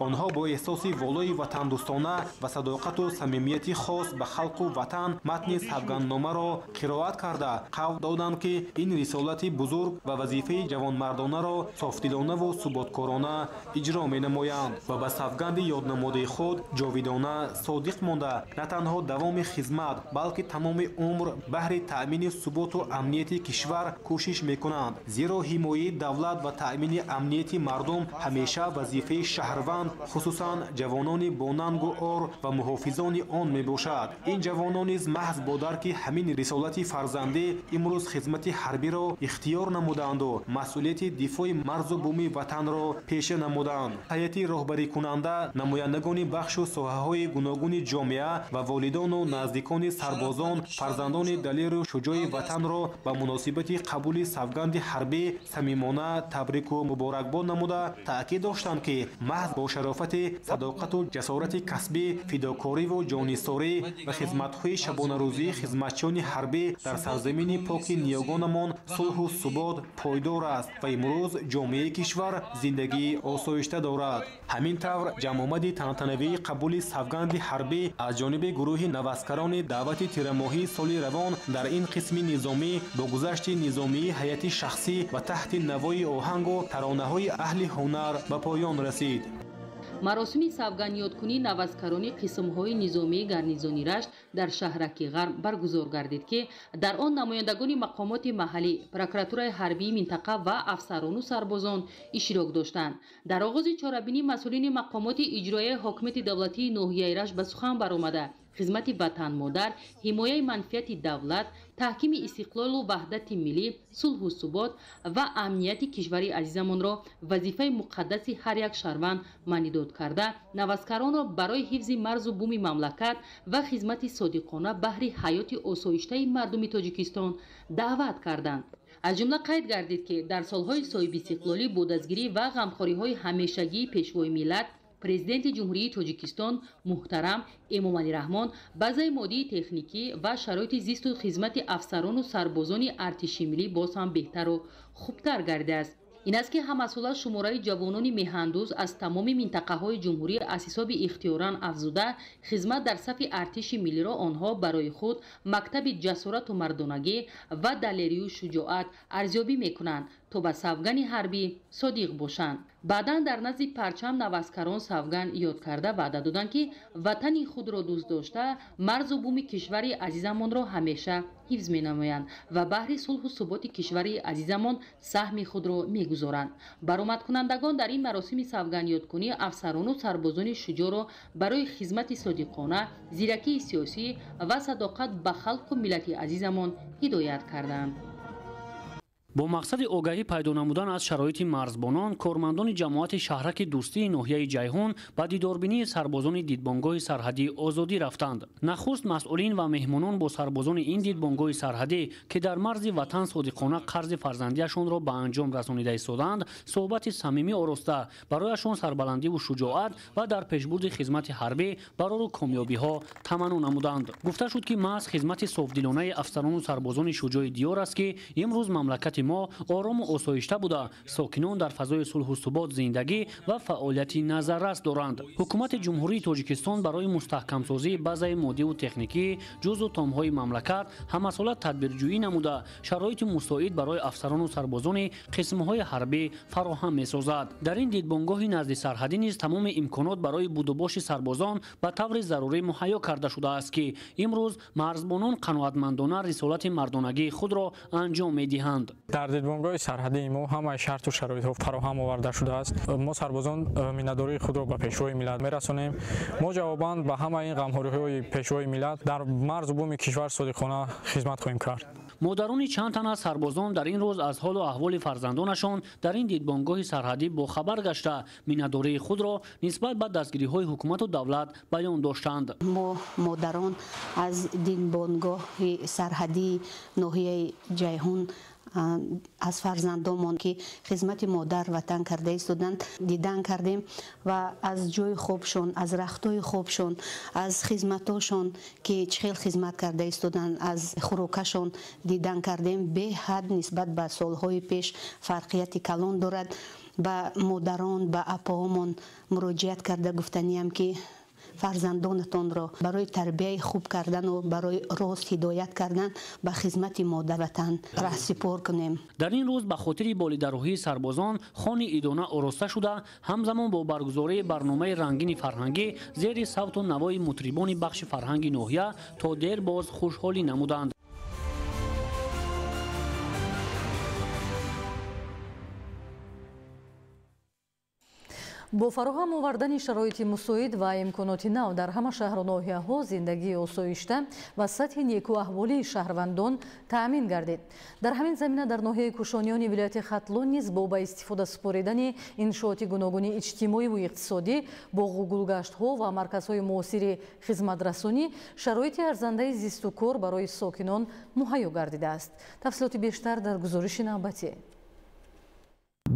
S19: Онҳо бо эҳсоси волои ватандӯстона ва садоқату самимияти хос ба халқу ватан матни савгандномаро қироат карда, қавл доданд, ки ин рисолати бузург ва вазифаи ҷавонмардонаро софдилонаву суботкорона иҷро менамоянд ва ба савганди ёднамудаи худ ҷовидона содиқ монда, на танҳо давоми хизмат, балки тамоми умр баҳри таъмини суботу амнияти кишвар кӯшиш мекунанд. Зеро ҳимояи давлат ва таъмини амнияти мардум Ҳамеша вазифаи шаҳрванд, хусусан ҷавонони бонангу ор ва муҳофизони он мебошад. Ин ҷавонон низ маҳз бо дарки ҳамин рисолати фарзандӣ имрӯз хизмати ҳарбиро ихтиёр намудаанду масъулияти дифои марзу буми ватанро пеша намуданд. Ҳайати роҳбарикунанда, намояндагони бахшу соҳаҳои гуногуни ҷомеа ва волидону наздикони сарбозон фарзандони далеру шуҷои ватанро ба муносибати қабули савганди ҳарбӣ самимона табрику муборакбод намуда, таъкид доштанд, ки маҳз бо шарофати садоқату ҷасорати касбӣ, фидокориву ҷонисорӣ ва хизматҳои шабонарӯзии хизматчиёни ҳарбӣ дар сарзамини поки ниёгонамон сулҳу субот пойдор аст ва имрӯз ҷомеаи кишвар зиндагии осоишта дорад. Ҳамин тавр, ҷамъомади тантанавии қабули савганди ҳарбӣ аз ҷониби гурӯҳи наваскарони даъвати тирамоҳии соли равон дар ин қисми низомӣ бо гузашти низомии ҳайати шахсӣ ва таҳти навои оҳангу таронаҳои аҳли ҳунар ба поён расид.
S18: Маросими савгандёдкунии наваскарони қисмҳои низомии гарнизони Рашт дар шаҳраки Ғарб баргузор гардид, ки дар он намояндагони мақомоти маҳаллӣ, прокуратураи ҳарбии минтақа ва афсарону сарбозон иштирок доштанд. Дар оғози чорабинӣ масъулини мақомоти иҷроияи ҳокимияти давлатии ноҳияи Рашт ба сухан баромада, хизмати ватанмодар, ҳимояи манфиати давлат, таҳкими истиқлолу ваҳдати миллӣ, сулҳу субот ва амнияти кишвари азизамонро вазифаи муқаддаси ҳар як шаҳрванд маънидод карда, наваскаронро барои ҳифзи марзу буми мамлакат ва хизмати содиқона баҳри ҳаёти осоиштаи мардуми Тоҷикистон даъват карданд. Аз ҷумла қайд гардид, ки дар солҳои соҳибистиқлолӣ бо дастгирӣ ва ғамхориҳои ҳамешагии Пешвои миллат, Президенти Ҷумҳурии Тоҷикистон муҳтарам Эмомалӣ Раҳмон, базаи моддии техникӣ ва шароити зисту хизмати афсарону сарбозони артиши миллӣ боз ҳам беҳтару хубтар гардидааст. Ин аст, ки ҳамасола шумораи ҷавонони меҳандӯз аз тамоми минтақаҳои ҷумҳурӣ аз ҳисоби ихтиёран афзуда хизмат дар сафи артиши миллиро онҳо барои худ мактаби ҷасорату мардонагӣ ва далерию шуҷоат арзёбӣ мекунанд, то ба савгани ҳарбӣ содиқ бошанд. Баъдан дар назди парчам наваскарон савган ёд карда ваъда доданд, ки ватани худро дӯст дошта, марзу буми кишвари азизамонро ҳамеша ҳифз менамоянд ва баҳри сулҳу суботи кишвари азизамон саҳми худро мегузоранд. Баромадкунандагон дар ин маросими савгандёдкунӣ афсарону сарбозони шуҷоъро барои хизмати содиқона, зиракии сиёсӣ ва садоқат ба халқу миллати азизамон ҳидоят карданд.
S21: Бо мақсади огаҳӣ пайдо намудан аз шароити марзбонон, кормандони ҷамоати шаҳраки Дӯстии ноҳияи Ҷайҳун ба дидорбинии сарбозони дидбонгоҳи сарҳадии Озодӣ рафтанд. Нахуст масъулин ва меҳмонон бо сарбозони ин дидбонгоҳи сарҳадӣ, ки дар марзи ватан содиқона қарзи фарзандиашонро ба анҷом расонида истодаанд, суҳбати самимӣ ороста, барояшон сарбаландиву шуҷоат ва дар пешбурди хизмати ҳарбӣ барору комёбиҳо таманно намуданд. Гуфта шуд, ки маҳз хизмати софдилонаи афсарону сарбозони шуҷои диёр аст, ки имрӯз мамлакати мо орому осоишта буда, сокинон дар фазои сулҳу субот зиндагӣ ва фаъолияти назаррас доранд. Ҳукумати Ҷумҳурии Тоҷикистон барои мустаҳкамсозии базаи моддиву техникӣ ҷузъу томҳои мамлакат ҳамасола тадбирҷӯӣ намуда, шароити мусоид барои афсарону сарбозони қисмҳои ҳарбӣ фароҳам месозад. Дар ин дидбонгоҳи назди сарҳадӣ низ тамоми имконот барои будубоши сарбозон ба таври зарурӣ муҳайё карда шудааст, ки имрӯз марзбонон қаноатмандона рисолати мардонагии худро анҷом медиҳанд.
S22: Дар дидбонгоҳи сарҳадии мо ҳамаи шарту шароитҳо фароҳам оварда шудааст. Мо сарбозон миннатдории худро ба Пешвои миллат мерасонем. Мо ҷавобан ба ҳамаи ин ғамхориҳои Пешвои миллат дар марзу буми кишвар содиқона хизмат хоҳем кард.
S21: Модарони чанд тан аз сарбозон дар ин рӯз аз ҳолу аҳволи фарзандонашон дар ин дидбонгоҳи сарҳадӣ бохабар гашта, миннатдории худро нисбат ба дастгириҳои ҳукумату давлат баён доштанд.
S23: Мо модарон аз дидбонгоҳи сарҳадии ноҳияи Ҷайҳун аз фарзандомон, ки хизмати модар ватан карда истоданд, дидан кардем ва аз ҷои хобшон, аз рахтҳои хобшон, аз хизматошон, ки чӣ хел хизмат карда истоданд, аз хӯрокашон дидан кардем. Беҳад нисбат ба солҳои пеш фарқияти калон дорад. Ба модарон, ба апоҳомон муроҷиат карда гуфтаниям, ки фарзандонатонро барои тарбияи хуб кардану барои рост ҳидоят кардан ба хизмати модарватан раҳсипор кунем.
S21: Дар ин рӯз ба хотири болидарӯҳии сарбозон хони идона ороста шуда, ҳамзамон бо баргузории барномаи рангини фарҳангӣ зери савту навои мутрибони бахши фарҳанги ноҳия то дер боз хушҳолӣ намуданд.
S2: Бо фароҳам овардани шароити мусоид ва имконоти нав дар ҳама шаҳру ноҳияҳо зиндагии осоишта ва сатҳи некуаҳволии шаҳрвандон таъмин гардид. Дар ҳамин замина дар ноҳияи Кушониёни вилояти Хатлон низ бо ба истифода супоридани иншооти гуногуни иҷтимоиву иқтисодӣ, боғу гулгаштҳо ва марказҳои муосири хизматрасонӣ шароити арзандаи зисту кор барои сокинон муҳайё гардидааст. Тафсилоти бештар дар гузориши навбатӣ.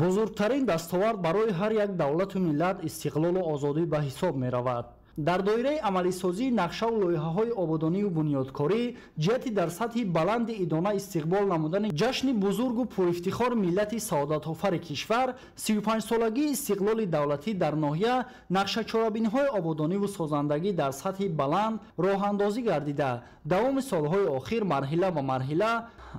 S4: Бузургтарин дастовард барои ҳар як давлату миллат истиқлолу озодӣ ба ҳисоб меравад. Дар доираи амалисозии нақшаву лоиҳаҳои ободонию бунёдкорӣ ҷиҳати дар сатҳи баланди идона истиқбол намудани ҷашни бузургу пурифтихор миллати саодатофари кишвар 35-солагии истиқлоли давлатӣ дар ноҳия нақшачорабиниҳои ободониву созандагӣ дар сатҳи баланд роҳандозӣ гардида, давоми солҳои охир марҳила ба марҳила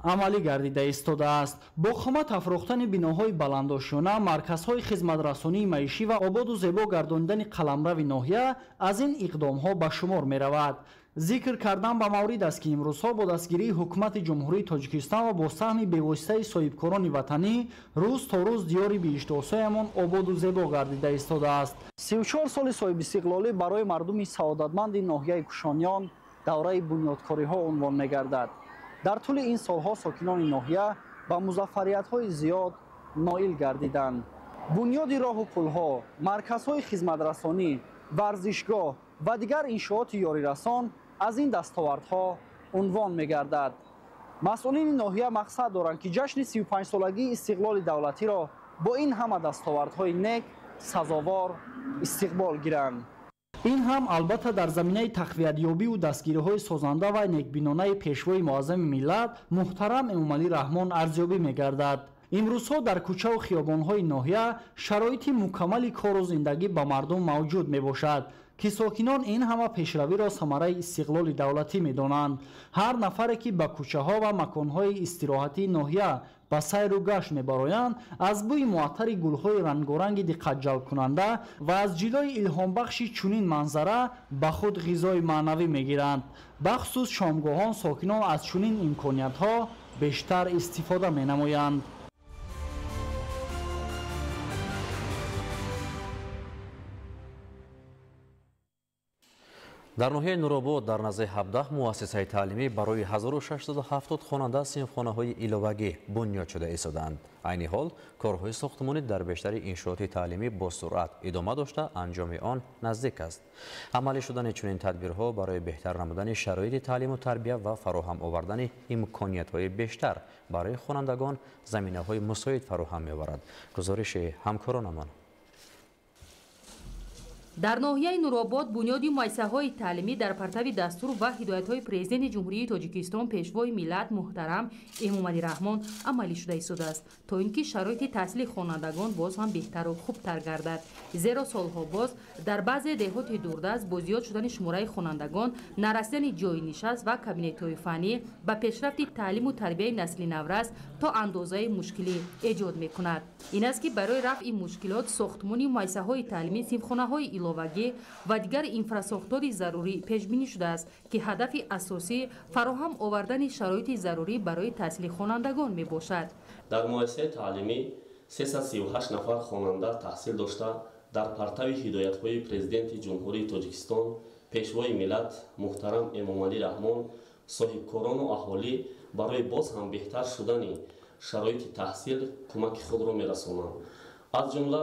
S4: амалӣ гардида истодааст. Бо қомат афрохтани биноҳои баландошёна, марказҳои хизматрасонии маишӣ ва ободу зебо гардонидани қаламрави ноҳия аз ин иқдомҳо ба шумор меравад. Зикр кардан ба маврид аст, ки имрӯзҳо бо дастгирии ҳукумати Ҷумҳурии Тоҷикистон ва бо саҳми бевоситаи соҳибкорони ватанӣ рӯз то рӯз диёри биҳиштосоямон ободу зебо гардида истодааст. 34 соли соҳибистиқлолӣ барои мардуми саодатманди ноҳияи Кушониён давраи бунёдкориҳо унвон мегардад. Дар тӯли ин солҳо сокинони ноҳия ба музаффариятҳои зиёд ноил гардиданд. Бунёди роҳу пулҳо, марказҳои хизматрасонӣ, варзишгоҳ ва дигар иншооти ёрирасон аз ин дастовардҳо унвон мегардад. Масъулини ноҳия мақсад доранд, ки ҷашни 35-солагии истиқлоли давлатиро бо ин ҳама дастовардҳои нек сазовор истиқбол гиранд. Ин ҳам албатта дар заминаи тақвиятёбиву дастгириҳои созанда ва некбинонаи пешвои муаззами миллат муҳтарам Эмомалӣ Раҳмон арзёбӣ мегардад. Имрӯзҳо дар кӯчаву хиёбонҳои ноҳия шароити мукаммали кору зиндагӣ ба мардум мавҷуд мебошад, ки сокинон ин ҳама пешравиро самараи истиқлоли давлатӣ медонанд. Ҳар нафаре, ки ба кӯчаҳо ва маконҳои истироҳатии ноҳия ба сайру гашт мебароянд, аз бӯи муаттари гулҳои рангоранги диққатҷалбкунанда ва аз ҷилои илҳомбахши чунин манзара ба худ ғизои маънавӣ мегиранд. Бахусус шомгоҳон сокинон аз чунин имкониятҳо бештар истифода менамоянд.
S3: Дар ноҳияи Нуробод дар назди 17 муассисаи таълимӣ барои 1670 хонанда синфхонаҳои иловагӣ бунёд шуда истодаанд. Айни ҳол корҳои сохтмонӣ дар бештари иншооти таълимӣ бо суръат идома дошта, анҷоми он наздик аст. Амалӣ шудани чунин тадбирҳо барои беҳтар намудани шароити таълиму тарбия ва фароҳам овардани имкониятҳои бештар барои хонандагон заминаҳои мусоид фароҳам меоварад. Гузориши ҳамкоронамон.
S18: Дар ноҳияи Нуробод бунёди муассисаҳои таълимӣ дар партави дастур ва ҳидоятҳои Президенти Ҷумҳурии Тоҷикистон Пешвои миллат муҳтарам Эмомалӣ Раҳмон амалӣ шуда истодааст, то ин ки шароити таҳсили хонандагон боз ҳам беҳтару хубтар гардад. Зеро солҳо боз дар баъзе деҳоти дурдаст бо зиёд шудани шумораи хонандагон, нарасидани ҷойи нишаст ва кабинетҳои фаннӣ ба пешрафти таълиму тарбияи насли наврас то андозаи мушкилӣ эҷод мекунад. Ин аст, ки барои рафъи мушкилот сохтмони муассисаҳои таълимӣ, синфхонаҳои иловагӣ ва дигар инфрасохтори зарурӣ пешбинӣ шудааст, ки ҳадафи асосӣ фароҳам овардани шароити зарурӣ барои таҳсили хонандагон мебошад.
S5: Дар муассисаи таълимӣ 338 нафар хонанда таҳсил дошта, дар партави ҳидоятҳои Президенти Ҷумҳурии Тоҷикистон Пешвои миллат муҳтарам Эмомалӣ Раҳмон соҳибкорону аҳолӣ барои боз ҳам беҳтар шудани шароити таҳсил кӯмаки худро мерасонанд. Аз ҷумла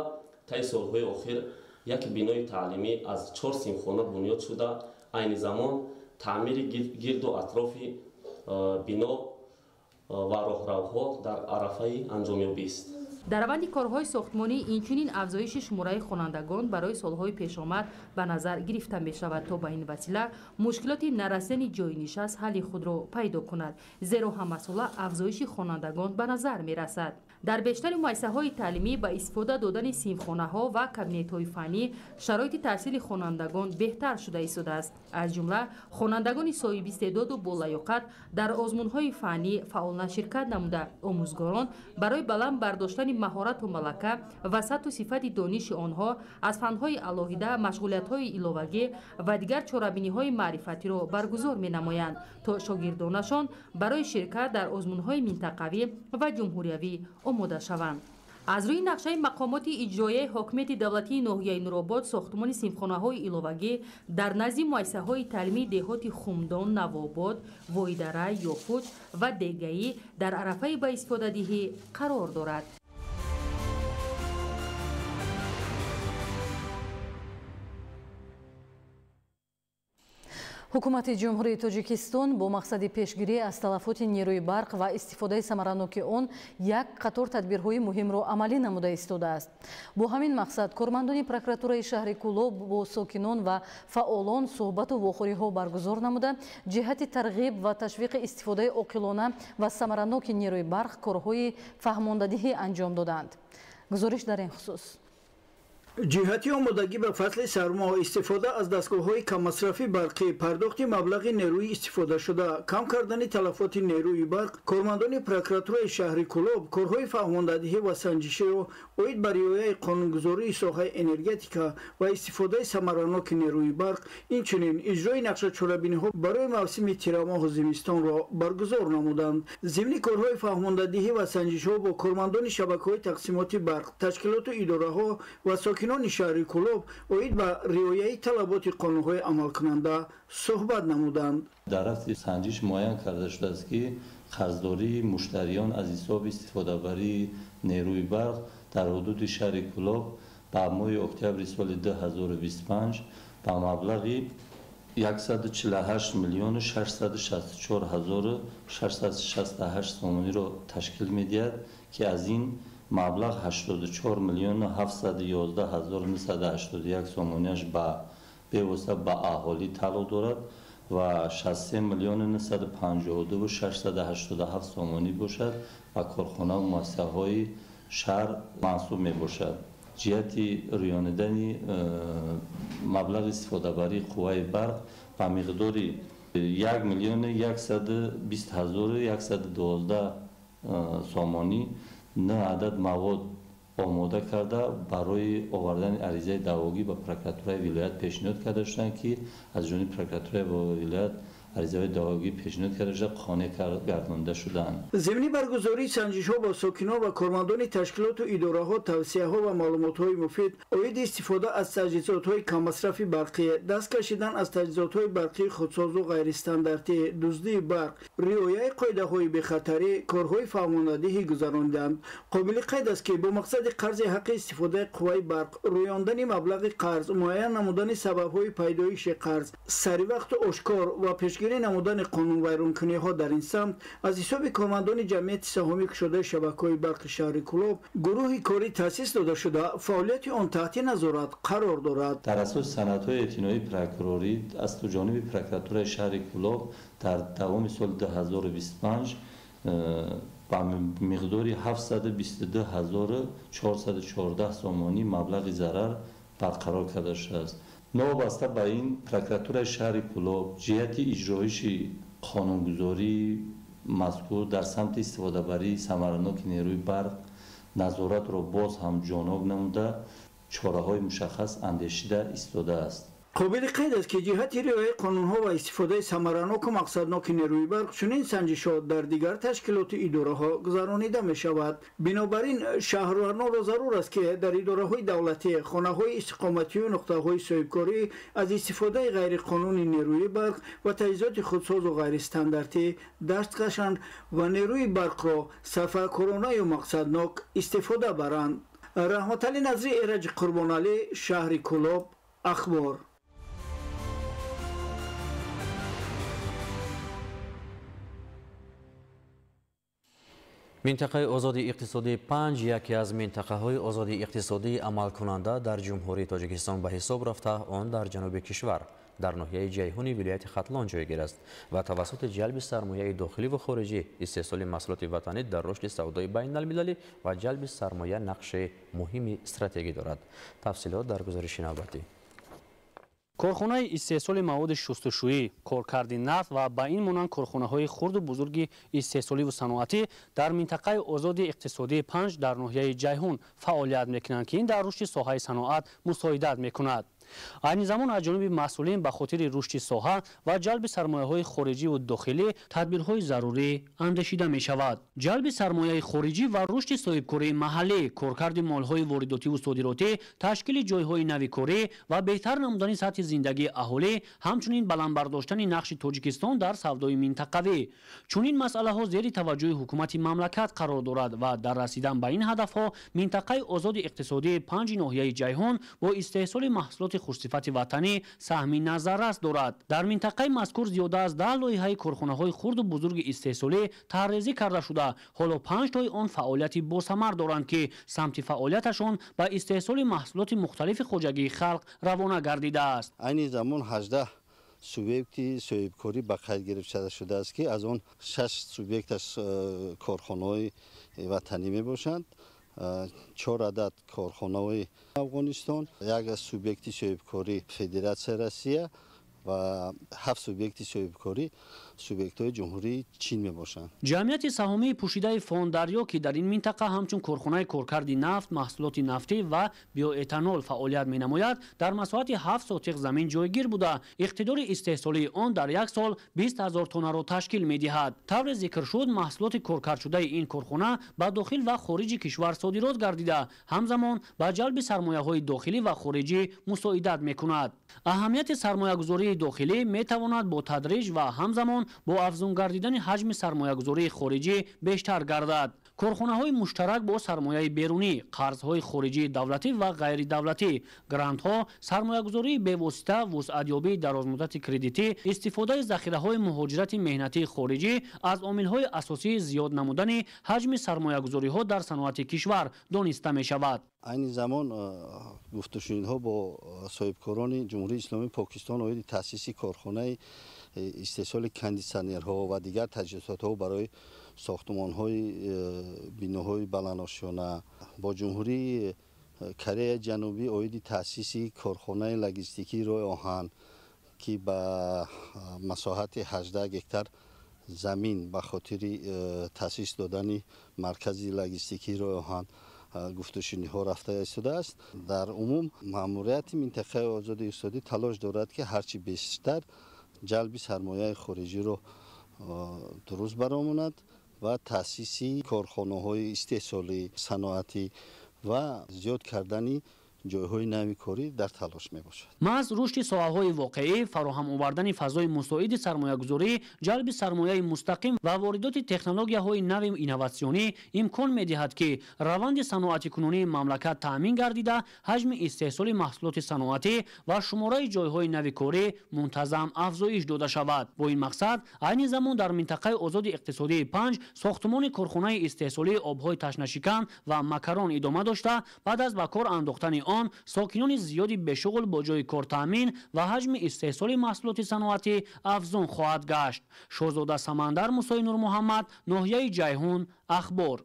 S5: таи солҳои охир як бинои таълимӣ аз 4 синфхона бунёд шуда, айни замон таъмири гирду атрофи бино ва роҳравҳо дар арафаи анҷомёбист.
S18: Дар раванди корҳои сохтмонӣ инчунин афзоиши шумораи хонандагон барои солҳои пешомад ба назар гирифта мешавад, то ба ин васила мушкилоти нарасидани ҷойи нишаст ҳалли худро пайдо кунад, зеро ҳамасола афзоиши хонандагон ба назар мерасад. Дар бештари муассисаҳои таълимӣ ба истифода додани синфхонаҳо ва кабинетҳои фаннӣ шароити таҳсили хонандагон беҳтар шуда истодааст. Аз ҷумла хонандагони соҳибистеъдоду болаёқат дар озмунҳои фаннӣ фаъолна ширкат намуда, омӯзгорон барои баланд бардоштани маҳорату малака ва сатҳу сифати дониши онҳо аз фанҳои алоҳида машғулиятҳои иловагӣ ва дигар чорабиниҳои маърифатиро баргузор менамоянд, то шогирдонашон барои ширкат дар озмунҳои минтақавӣ ва ҷумҳуриявӣ омода шаванд. Аз рӯи нақшаи мақомоти иҷроияи ҳокимияти давлатии ноҳияи Нуробод сохтмони синфхонаҳои иловагӣ дар назди муассисаҳои таълимии деҳоти Хумдон, Навобод, Войдара, Ёфуч ва Дегаӣ дар арафаи ба истифодадиҳӣ қарор дорад.
S2: Ҳукумати Ҷумҳурии Тоҷикистон бо мақсади пешгирӣ аз талафоти нерӯи барқ ва истифодаи самараноки он як қатор тадбирҳои муҳимро амалӣ намуда истодааст. Бо ҳамин мақсад кормандони прокуратураи шаҳри Кӯлоб бо сокинон ва фаъолон суҳбату вохӯриҳо баргузор намуда, ҷиҳати тарғиб ва ташвиқи истифодаи оқилона ва самараноки нерӯи барқ корҳои фаҳмондадиҳӣ анҷом доданд. Гузориш дар ин хусус.
S6: Ҷиҳати омодагӣ ба фасли сармо, истифода аз дастгоҳҳои каммасрафи барқӣ, пардохти маблағи нерӯи истифодашуда, кам кардани талафоти нерӯи барқ, кормандони прокуратураи шаҳри Кӯлоб корҳои фаҳмондадиҳӣ ва санҷиширо оид ба риояи қонунгузории соҳаи энергетика ва истифодаи самараноки нерӯи барқ, инчунин иҷрои нақшачорабиниҳо барои мавсими тирамоҳу зимистонро баргузор намуданд. Зимни корҳои фаҳмондадиҳӣ ва санҷишҳо бо кормандони шабакаҳои тақсимоти барқ, ташкилоту идораҳо ва сокинони шаҳри Кӯлоб оид ба риояи талаботи қонунҳои амалкунанда суҳбат намуданд.
S7: Дар рафти санҷиш муайян карда шудааст, ки қарздории муштариён аз ҳисоби истифодабарии нерӯи барқ дар ҳудуди шаҳри Кӯлоб ба моҳи октябри соли 2025 ба маблағи 148 миллиону 664 ҳазору 668 сомониро ташкил медиҳад, ки аз ин маблағ 84 миллиону 711 ҳазору 981 сомониаш бевосита ба аҳолӣ тааллуқ дорад ва 63 миллиону 952 687 сомонӣ бошад ба корхонаву муассисаҳои шаҳр мансуб мебошад. Ҷиҳати рӯёнидани маблағи истифодабарии қувваи барқ ба миқдори 1 миллиону 120 ҳазору 112 сомонӣ 9 адад мавод омода карда барои овардани аризаи даъвогӣ ба прокуратураи вилоят пешниҳод карда шуданд, ки аз ҷониби прокуратураи вилоят аризаҳои даъвогӣ пешниҳод карда шуда қонеъ гардонида шуданд.
S6: Зимни баргузории санҷишҳо бо сокинон ва кормандони ташкилоту идораҳо тавсияҳо ва маълумотҳои муфид оиди истифода аз таҷҳизотҳои каммасрафи барқӣ, даст кашидан аз таҷҳизотҳои барқии худсозу ғайристандартӣ, дуздии барқ, риояи қоидаҳои бехатарӣ, корҳои фаҳмондадиҳӣ гузарониданд. Қобили қайд аст, ки бо мақсади қарзи ҳаққи истифодаи қувваи барқ, рӯёндани маблағи қарз, муайян намудани сабабҳои пайдоиши қарз, саривақту ошкор ва пешгирӣ намудани қонунвайронкуниҳо дар ин самт аз ҳисоби кормандони ҷамъияти саҳомӣ кушодаи шабакаҳои барқи шаҳри Кӯлоб гурӯҳи корӣ таъсис дода шуда, фаъолияти он таҳти назорат қарор дорад.
S7: Дар асоси санадҳои эътиноии прокурорӣ аз ҷониби прокуратураи шаҳри Кӯлоб дар давоми соли 2025 ба миқдори 722 ҳазору 414 сомонӣ маблағи зарар барқарор карда шудааст. Новобаста ба ин, прокуратураи шаҳри Кӯлоб ҷиҳати иҷроиши қонунгузории мазкур дар самти истифодабарии самараноки нерӯи барқ назоратро боз ҳам ҷоноб намуда, чораҳои мушаххас андешида истодааст.
S6: Қобили қайд аст, ки ҷиҳати риояи қонунҳо ва истифодаи самараноку мақсадноки нерӯи барқ чунин санҷишҳо дар дигар ташкилоту идораҳо гузаронида мешавад. Бинобар ин шаҳрвандонро зарур аст, ки дар идораҳои давлатӣ, хонаҳои истиқоматию нуқтаҳои соҳибкорӣ аз истифодаи ғайриқонуни нерӯи барқ ва таҷҳизоти худсозу ғайристандартӣ даст кашанд ва нерӯи барқро сарфакоронаю мақсаднок истифода баранд. Раҳматалӣ Назри, Эраҷи Қурбоналӣ, шаҳри Кӯлоб, Ахбор.
S3: Минтақаи озоди иқтисодии 5 яке аз минтақаҳои озоди иқтисодии амалкунанда дар Ҷумҳурии Тоҷикистон ба ҳисоб рафта, он дар ҷануби кишвар дар ноҳияи Ҷайҳуни вилояти Хатлон ҷойгир аст ва тавассути ҷалби сармояи дохилӣ ва хориҷӣ, истеҳсоли маҳсулоти ватанӣ дар рушди савдои байналмилалӣ ва ҷалби сармоя нақши муҳими стратегӣ дорад. Тафсилот дар гузориши навбатӣ.
S21: Корхонаи истеҳсоли маводи шустушӯӣ, коркарди нафт ва ба ин монанд корхонаҳои хурду бузурги истеҳсоливу саноатӣ дар минтақаи озоди иқтисодии 5 дар ноҳияи Ҷайҳун фаъолият мекунанд, ки ин дар рушди соҳаи саноат мусоидат мекунад. Айни замон аз ҷониби масъулин ба хотири рушди соҳа ва ҷалби сармояҳои хориҷиву дохилӣ тадбирҳои зарурӣ андешида мешавад. Ҷалби сармояи хориҷӣ ва рушди соҳибкории маҳаллӣ, коркарди молҳои воридотиву содиротӣ, ташкили ҷойҳои нави корӣ ва беҳтар намудани сатҳи зиндагии аҳолӣ, ҳамчунин баланд бардоштани нақши Тоҷикистон дар савдои минтақавӣ. Чунин масъалаҳо зери таваҷҷӯҳи ҳукумати мамлакат қарор дорад ва дар расидан ба ин ҳадафҳо минтақаи озоди иқтисодии панҷи ноҳияи Ҷайҳун бо истеҳсоли маҳсулоти хушсифати ватанӣ саҳми назаррас дорад. Дар минтақаи мазкур зиёда аз 10 лоиҳаи корхонаҳои хурду бузурги истеҳсолӣ тарҳрезӣ карда шуда, ҳоло 5 тои он фаъолияти босамар доранд, ки самти фаъолияташон ба истеҳсоли маҳсулоти мухталифи хоҷагии халқ равона гардидааст.
S8: Айни замон 18 субъекти соҳибкорӣ ба қайд гирифта шудааст, ки аз он 6 субъекташ корхонаҳои ватанӣ мебошанд, 4 адад корхонаҳои Афғонистон, як субъекти соҳибкорӣ Федератсияи Россия ва 7 субъекти соҳибкорӣ субъектҳои Ҷумҳурии Чин мебошанд.
S21: Ҷамъияти саҳомии пӯшидаи Фондарё, ки дар ин минтақа ҳамчун корхонаи коркарди нафт, маҳсулоти нафтӣ ва биоэтанол фаъолият менамояд, дар масоҳати 7 сотиқ замин ҷойгир буда, иқтидори истеҳсолии он дар як сол 20 000 тоннаро ташкил медиҳад. Тавре зикр шуд, маҳсулоти коркардшудаи ин корхона ба дохил ва хориҷи кишвар содирот гардида, ҳамзамон ба ҷалби сармояҳои дохилӣ ва хориҷӣ мусоидат мекунад. Аҳамияти сармоягузории дохилӣ метавонад бо тадриҷ ва ҳамзамон бо афзун гардидани ҳаҷми сармоягузории хориҷӣ бештар гардад. Корхонаҳои муштарак бо сармояи берунӣ, қарзҳои хориҷии давлатӣ ва ғайридавлатӣ, грантҳо, сармоягузории бевосита, вусъатёбии дарозмуддати кредитӣ, истифодаи захираҳои муҳоҷирати меҳнатии хориҷӣ аз омилҳои асосии зиёд намудани ҳаҷми сармоягузориҳо дар саноати кишвар дониста мешавад.
S8: Айни замон гуфтушунидҳо бо соҳибкорони Ҷумҳурии Исломии Покистон оиди таъсиси корхонаи истеҳсоли кондитсионерҳо ва дигар таҷҳизотҳо барои сохтмонҳои биноҳои баландошёна, бо Ҷумҳурии Кореяи Ҷанубӣ оиди таъсиси корхонаи логистикии роҳи оҳан, ки ба масоҳати 18 гектар замин ба хотири таъсис додани маркази логистикии роҳи оҳан гуфтушуниҳо рафта истодааст. Дар умум маъмурияти минтақаи озоди иқтисодӣ талош дорад, ки ҳарчи бештар ҷалби сармояи хориҷиро дуруст баромонад ва таъсиси корхонаҳои истеҳсолӣ, саноатӣ ва зиёд кардани ҷойҳои нави корӣ дар талош мебошад.
S21: Маҳз рушди соҳаҳои воқеӣ, фароҳам овардани фазои мусоиди сармоягузорӣ, ҷалби сармояи мустақим ва воридоти технологияҳои нави инноватсионӣ имкон медиҳад, ки раванди саноатикунонии мамлакат таъмин гардида, ҳаҷми истеҳсоли маҳсулоти саноатӣ ва шумораи ҷойҳои нави корӣ мунтазам афзоиш дода шавад. Бо ин мақсад айни замон дар минтақаи озоди иқтисодии 5 сохтмони корхонаи истеҳсолии обҳои ташнашикан ва макарон идома дошта, баъд аз ба кор андохтани он сокинони зиёди бешуғл бо ҷои кор таъмин ва ҳаҷми истеҳсоли маҳсулоти саноатӣ афзун хоҳад гашт. Шоҳзода Самандар, Мусои Нурмуҳаммад, ноҳияи Ҷайҳун, Ахбор.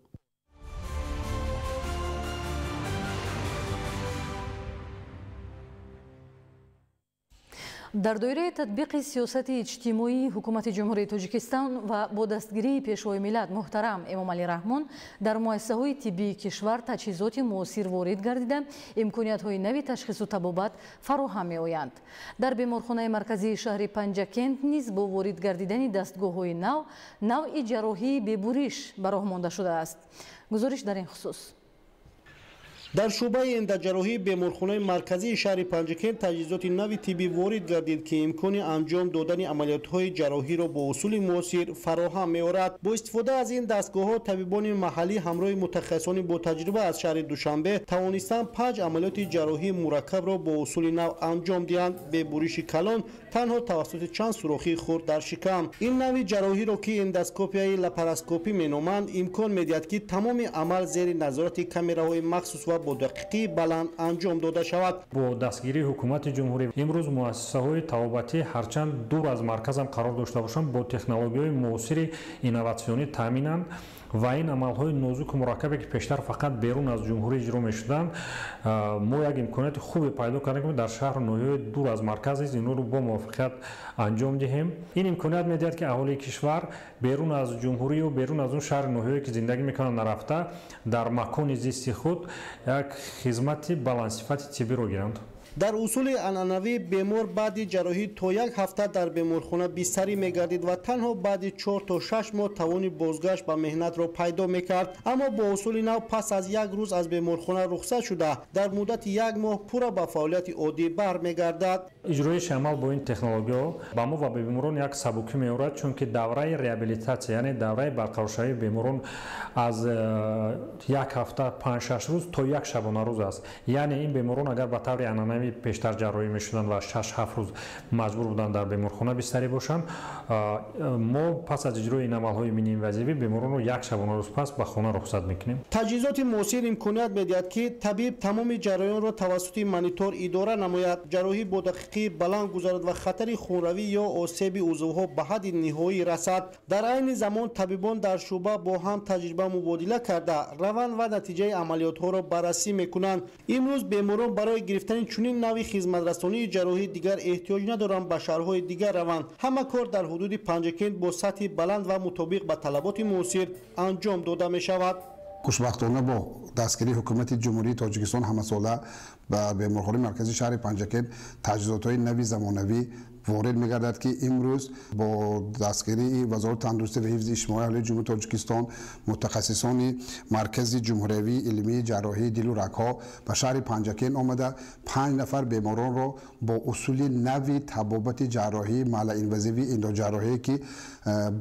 S2: Дар доираи татбиқи сиёсати иҷтимоии ҳукумати Ҷумҳурии Тоҷикистон ва бо дастгирии Пешвои миллат муҳтарам Эмомалӣ Раҳмон дар муассисаҳои тиббии кишвар таҷҳизоти муосир ворид гардида, имкониятҳои нави ташхису табобат фароҳам меоянд. Дар беморхонаи марказии шаҳри Панҷакент низ бо ворид гардидани дастгоҳҳои нав навъи ҷарроҳии бебуриш ба роҳ монда шудааст. Гузориш дар ин хусус.
S9: Дар шӯъбаи эндаҷарроҳии беморхонаи марказии шаҳри Панҷакент таҷҳизоти нави тиббӣ ворид гардид, ки имкони анҷом додани амалиётҳои ҷарроҳиро бо усули муосир фароҳам меорад. Бо истифода аз ин дастгоҳҳо табибони маҳаллӣ ҳамроҳи мутахассисони ботаҷриба аз шаҳри Душанбе тавонистанд 5 амалиёти ҷарроҳии мураккабро бо усули нав анҷом диҳанд, бе буриши калон, танҳо тавассути чанд сурохии хурд дар шикам. Ин нави ҷарроҳиро, ки эндоскопияи лапароскопӣ меноманд, имкон медиҳад, ки тамоми амал зери назорати камераҳои махсус ва бо дақиқии баланд анҷом дода шавад.
S10: Бо дастгирии ҳукумати ҷумҳурӣ имрӯз муассисаҳои табобатӣ ҳарчанд дур аз марказам қарор дошта бошанд, бо технологияҳои муосири инноватсионӣ таъминанд ва ин амалҳои нозуку мураккабе, ки пештар фақат берун аз ҷумҳурӣ иҷро мешуданд, мо як имконияти хубе пайдо кардем, ки дар шаҳру ноҳияҳои дур аз марказ низ инҳоро бо муваффақият анҷом диҳем. Ин имконият медиҳад, ки аҳолии кишвар берун аз ҷумҳурию берун аз он шаҳру ноҳияе, ки зиндагӣ мекунанд, нарафта дар макони зисти худ як хизмати баландсифати тиббиро гиранд.
S9: Дар усули анъанавӣ бемор баъди ҷарроҳӣ то як ҳафта дар беморхона бистарӣ мегардид ва танҳо баъди 4 то 6 моҳ тавони бозгашт ба меҳнатро пайдо мекард. Аммо бо усули нав пас аз як рӯз аз беморхона рухсат шуда, дар муддати як моҳ пурра ба фаъолияти оддӣ бармегардад.
S10: Иҷроиши амал бо ин технологияҳо ба мо ва ба беморон як сабукӣ меорад, чунки давраи реабилитатсия, яъне давраи барқароршавии беморон аз як ҳафта 5-6 рӯз то як шабонарӯз аст. Яъне ин беморон агар ба таври анъанавӣ пештар ҷарроҳӣ мешуданд ва 6-7 рӯз маҷбур буданд дар беморхона бистарӣ бошанд, мо пас аз иҷрои ин амалҳои миниинвазивӣ беморонро як шабонарӯз пас ба хона рухсат мекунем.
S9: Таҷҳизоти муосир имконият медиҳад, ки табиб тамоми ҷараёнро тавассути монитор идора намояд. Ҷарроҳӣ бо дақиқии баланд гузарад ва хатари хунравӣ ё осеби узвҳо ба ҳадди ниҳоӣ расад. Дар айни замон табибон дар шӯъба бо ҳам таҷриба мубодила карда, раванд ва натиҷаи амалиётҳоро баррасӣ мекунанд. Имрӯз беморон барои гирифтани чунин навъи хизматрасонии ҷарроҳӣ дигар эҳтиёҷ надоранд ба шаҳрҳои дигар раванд. Ҳама кор дар ҳудуди Панҷакент бо сатҳи баланд ва мутобиқ ба талаботи муосир анҷом дода мешавад.
S1: Хушбахтона бо дастгирии ҳукумати Ҷумҳурии Тоҷикистон ҳамасола ба беморхонаи марказии шаҳри Панҷакент таҷҳизотҳои нави замонавӣ ворид мегардад, ки имрӯз бо дастгирии Вазорати тандурустӣ ва ҳифзи иҷтимоии аҳолии Ҷумҳурии Тоҷикистон мутахассисони Маркази ҷумҳуриявии илмии ҷарроҳии дилу рагҳо ба шаҳри Панҷакент омада 5 нафар беморонро бо усули нави табобати ҷарроҳии малаинвазивии эндоҷарроҳие, ки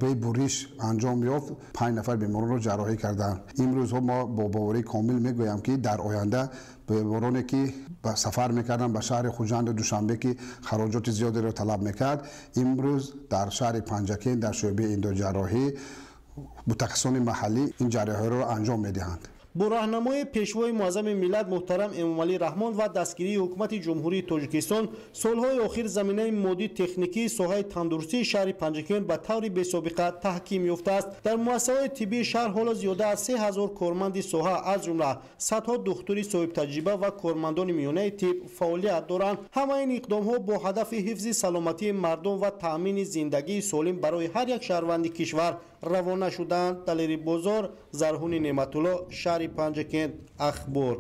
S1: бебуриш анҷом ёфт, 5 нафар беморонро ҷарроҳӣ карданд. Имрӯзҳо мо бо боварии комил мегӯям, ки дар оянда бемороне ки сафар мекарданд ба шаҳри Хуҷанду Душанбе, ки хароҷоти зиёдеро талаб мекард, имрӯз дар шаҳри Панҷакент дар шӯъбаи эндоҷарроҳӣ мутахассисони маҳаллӣ ин ҷарроҳиро анҷом медиҳанд.
S9: Бо роҳнамои пешвои муаззами миллат муҳтарам Эмомалӣ Раҳмон ва дастгирии ҳукумати Ҷумҳурии Тоҷикистон солҳои охир заминаи моддии техникии соҳаи тандурустии шаҳри Панҷакент ба таври бесобиқа таҳким ёфтааст. Дар муассисаҳои тиббии шаҳр ҳоло зиёда аз 3000 корманди соҳа, аз ҷумла садҳо духтури соҳибтаҷриба ва кормандони миёнаи тиб фаъолият доранд. Ҳамаи ин иқдомҳо бо ҳадафи ҳифзи саломатии мардум ва таъмини зиндагии солим барои ҳар як шаҳрванди кишвар равона шуданд. Далери Бозор, Зарҳуни Неъматулло, шаҳри Панҷакент, Ахбор.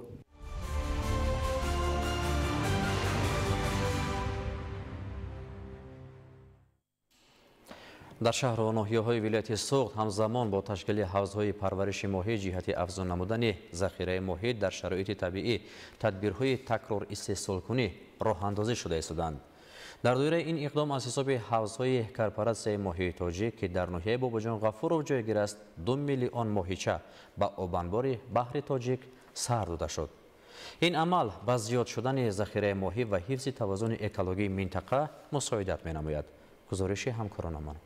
S3: Дар шаҳру ноҳияҳои вилояти Суғд ҳамзамон бо ташкили ҳавзҳои парвариши моҳӣ ҷиҳати афзун намудани захираи моҳӣ дар шароити табиӣ тадбирҳои такрор истеҳсолкунӣ роҳандозӣ шуда истоданд. Дар доираи ин иқдом аз ҳисоби ҳавзҳои корпоратсияи моҳии тоҷик, ки дар ноҳияи Бобоҷон Ғафуров ҷойгир аст, 2 миллион моҳича ба обанбори баҳри Тоҷик сар дода шуд. Ин амал ба зиёд шудани захираи моҳӣ ва ҳифзи тавозуни экологии минтақа мусоидат менамояд. Гузориши ҳамкоронамон.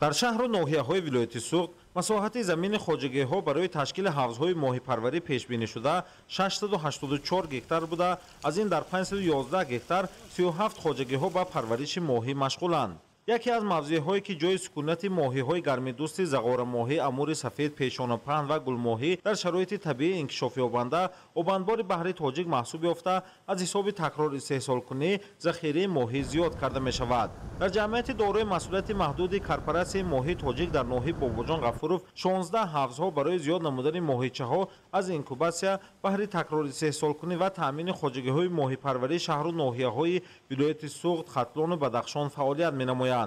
S11: Дар шаҳру ноҳияҳои вилояти Суғд масоҳати замини хоҷагиҳо барои ташкили ҳавзҳои моҳипарварӣ пешбинӣ шуда 684 гектар буда, аз ин дар 511 гектар 37 хоҷагиҳо ба парвариши моҳӣ машғуланд. Яке аз мавзеъҳое, ки ҷои сукунати моҳиҳои гармидӯсти зағорамоҳӣ, амури сафед, пешонапаҳн ва гулмоҳӣ дар шароити табиӣ инкишоф ёбанда, обанбори баҳри Тоҷик маҳсуб ёфта, аз ҳисоби такрор истеҳсолкунӣ захираи моҳӣ зиёд карда мешавад. Дар ҷамъияти дорои масъулияти маҳдуди корпоратсияи моҳии тоҷик дар ноҳияи Бобоҷон Ғафуров 16 ҳавзҳо барои зиёд намудани моҳичаҳо аз инкубатсия баҳри такрор истеҳсолкунӣ ва таъмини хоҷагиҳои моҳипарварии шаҳру ноҳияҳои вилояти Суғд, Хатлону Бадахшон фаъолият менамоянд.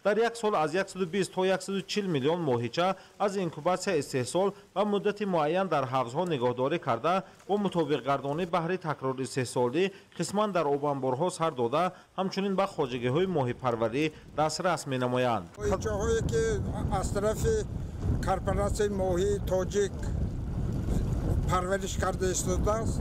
S11: Дар як сол аз 120 то 140 миллион моҳича аз инкубатсия истеҳсол ва муддати муайян дар ҳавзҳо нигоҳдорӣ карда, бо мутобиқгардонӣ баҳри такрор истеҳсолӣ қисман дар обанборҳо сар дода, ҳамчунин ба хоҷагиҳои моҳипарварӣ дастрас менамоянд.
S12: Моҳичаҳое ки аз тарафи корпоратсияи моҳии тоҷик парвариш карда истодааст,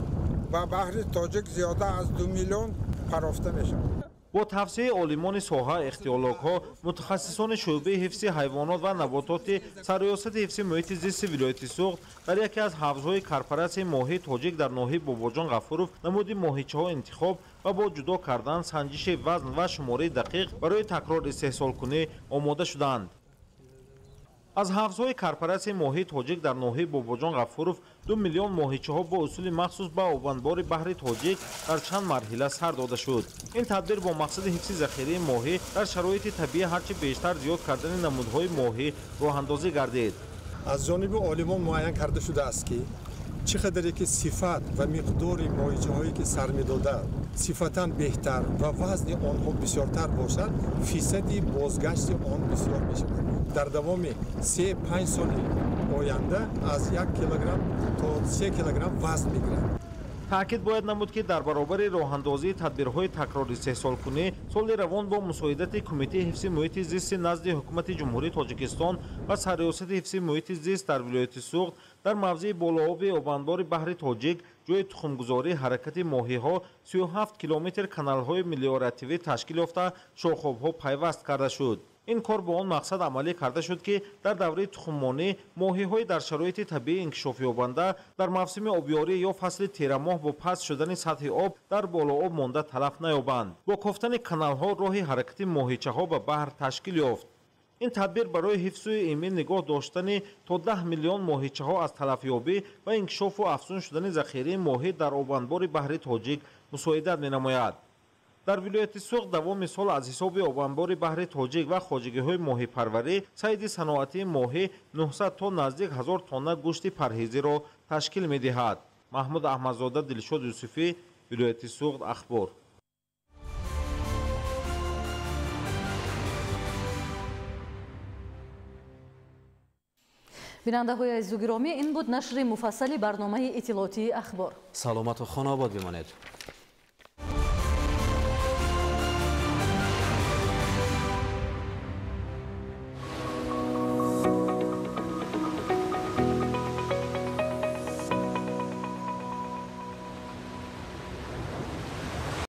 S12: ба баҳри Тоҷик зиёда аз 2 миллион парофта мешавад.
S11: Бо тавсияи олимони соҳа, ихтиёлогҳо, мутахассисони шӯъбаи ҳифзи ҳайвонот ва набототи сарриёсати ҳифзи муҳити зисти вилояти Суғд дар яке аз ҳавзҳои корпоратсияи моҳии тоҷик дар ноҳияи Бобоҷон Ғафуров намуди моҳичаҳо интихоб ва бо ҷудо кардан, санҷиши вазн ва шумораи дақиқ барои такрор истеҳсолкунӣ омода шуданд. Аз ҳавзҳои корпоратсияи моҳии тоҷик дар ноҳияи Бобоҷон Ғафуров 2 миллион моҳичаҳо бо усули махсус ба обанбори баҳри Тоҷик дар чанд марҳила сар дода шуд. Ин тадбир бо мақсади ҳифзи захираи моҳӣ дар шароити табиӣ ҳарчи бештар зиёд кардани намудҳои моҳӣ роҳандозӣ гардид.
S24: Аз ҷониби олимон муайян карда шудааст, ки
S13: Чӣ қадаре ки сифат ва миқдори моҳичаҳое ки сар медоданд сифатан беҳтар ва вазни онҳо бисёртар бошад, фисади бозгашти он бисёр мешавад. Дар давоми 3-5 соли оянда аз 1 килограмм то 3 килограмм вазн мегирад.
S11: Таъкид бояд намуд, ки дар баробари роҳандозии тадбирҳои такрори истеҳсолкунӣ, соли равон бо мусоидати Кумитаи ҳифзи муҳити зисти назди Ҳукумати Ҷумҳурии Тоҷикистон ва Сарриёсати ҳифзи муҳити зист дар вилояти Суғд дар мавзеи болооби обанбори баҳри Тоҷик ҷои тухмгузории ҳаракати моҳиҳо 37 километр каналҳои мелиоративӣ ташкил ёфта, шохобҳо пайваст карда шуд. Ин кор бо он мақсад амалӣ карда шуд, ки дар давраи тухммонӣ моҳиҳои дар шароити табиӣ инкишофёбанда дар мавсими обёрӣ ё фасли тирамоҳ бо паст шудани сатҳи об дар болооб монда талаф наёбанд. Бо кофтани каналҳо роҳи ҳаракати моҳичаҳо ба баҳр ташкил ёфт. Ин тадбир барои ҳифзу эмин нигоҳ доштани то 10 миллион моҳичаҳо аз талафёбӣ ва инкишофу афзун шудани захираи моҳӣ дар обанбори баҳри Тоҷик мусоидат менамояд. Дар вилояти Суғд давоми сол аз ҳисоби обанбори баҳри Тоҷик ва хоҷагиҳои моҳипарварӣ сайди саноатии моҳӣ 900 то наздик 1000 тонна гӯшти парҳезиро ташкил медиҳад. Маҳмуд Аҳмадзода, Дилшод Юсуфӣ, вилояти Суғд, Ахбор.
S2: Бинандаҳои азизу гиромӣ, ин буд нашри муфассали барномаи иттилоотии Ахбор.
S3: Саломату хонаобод бимонед.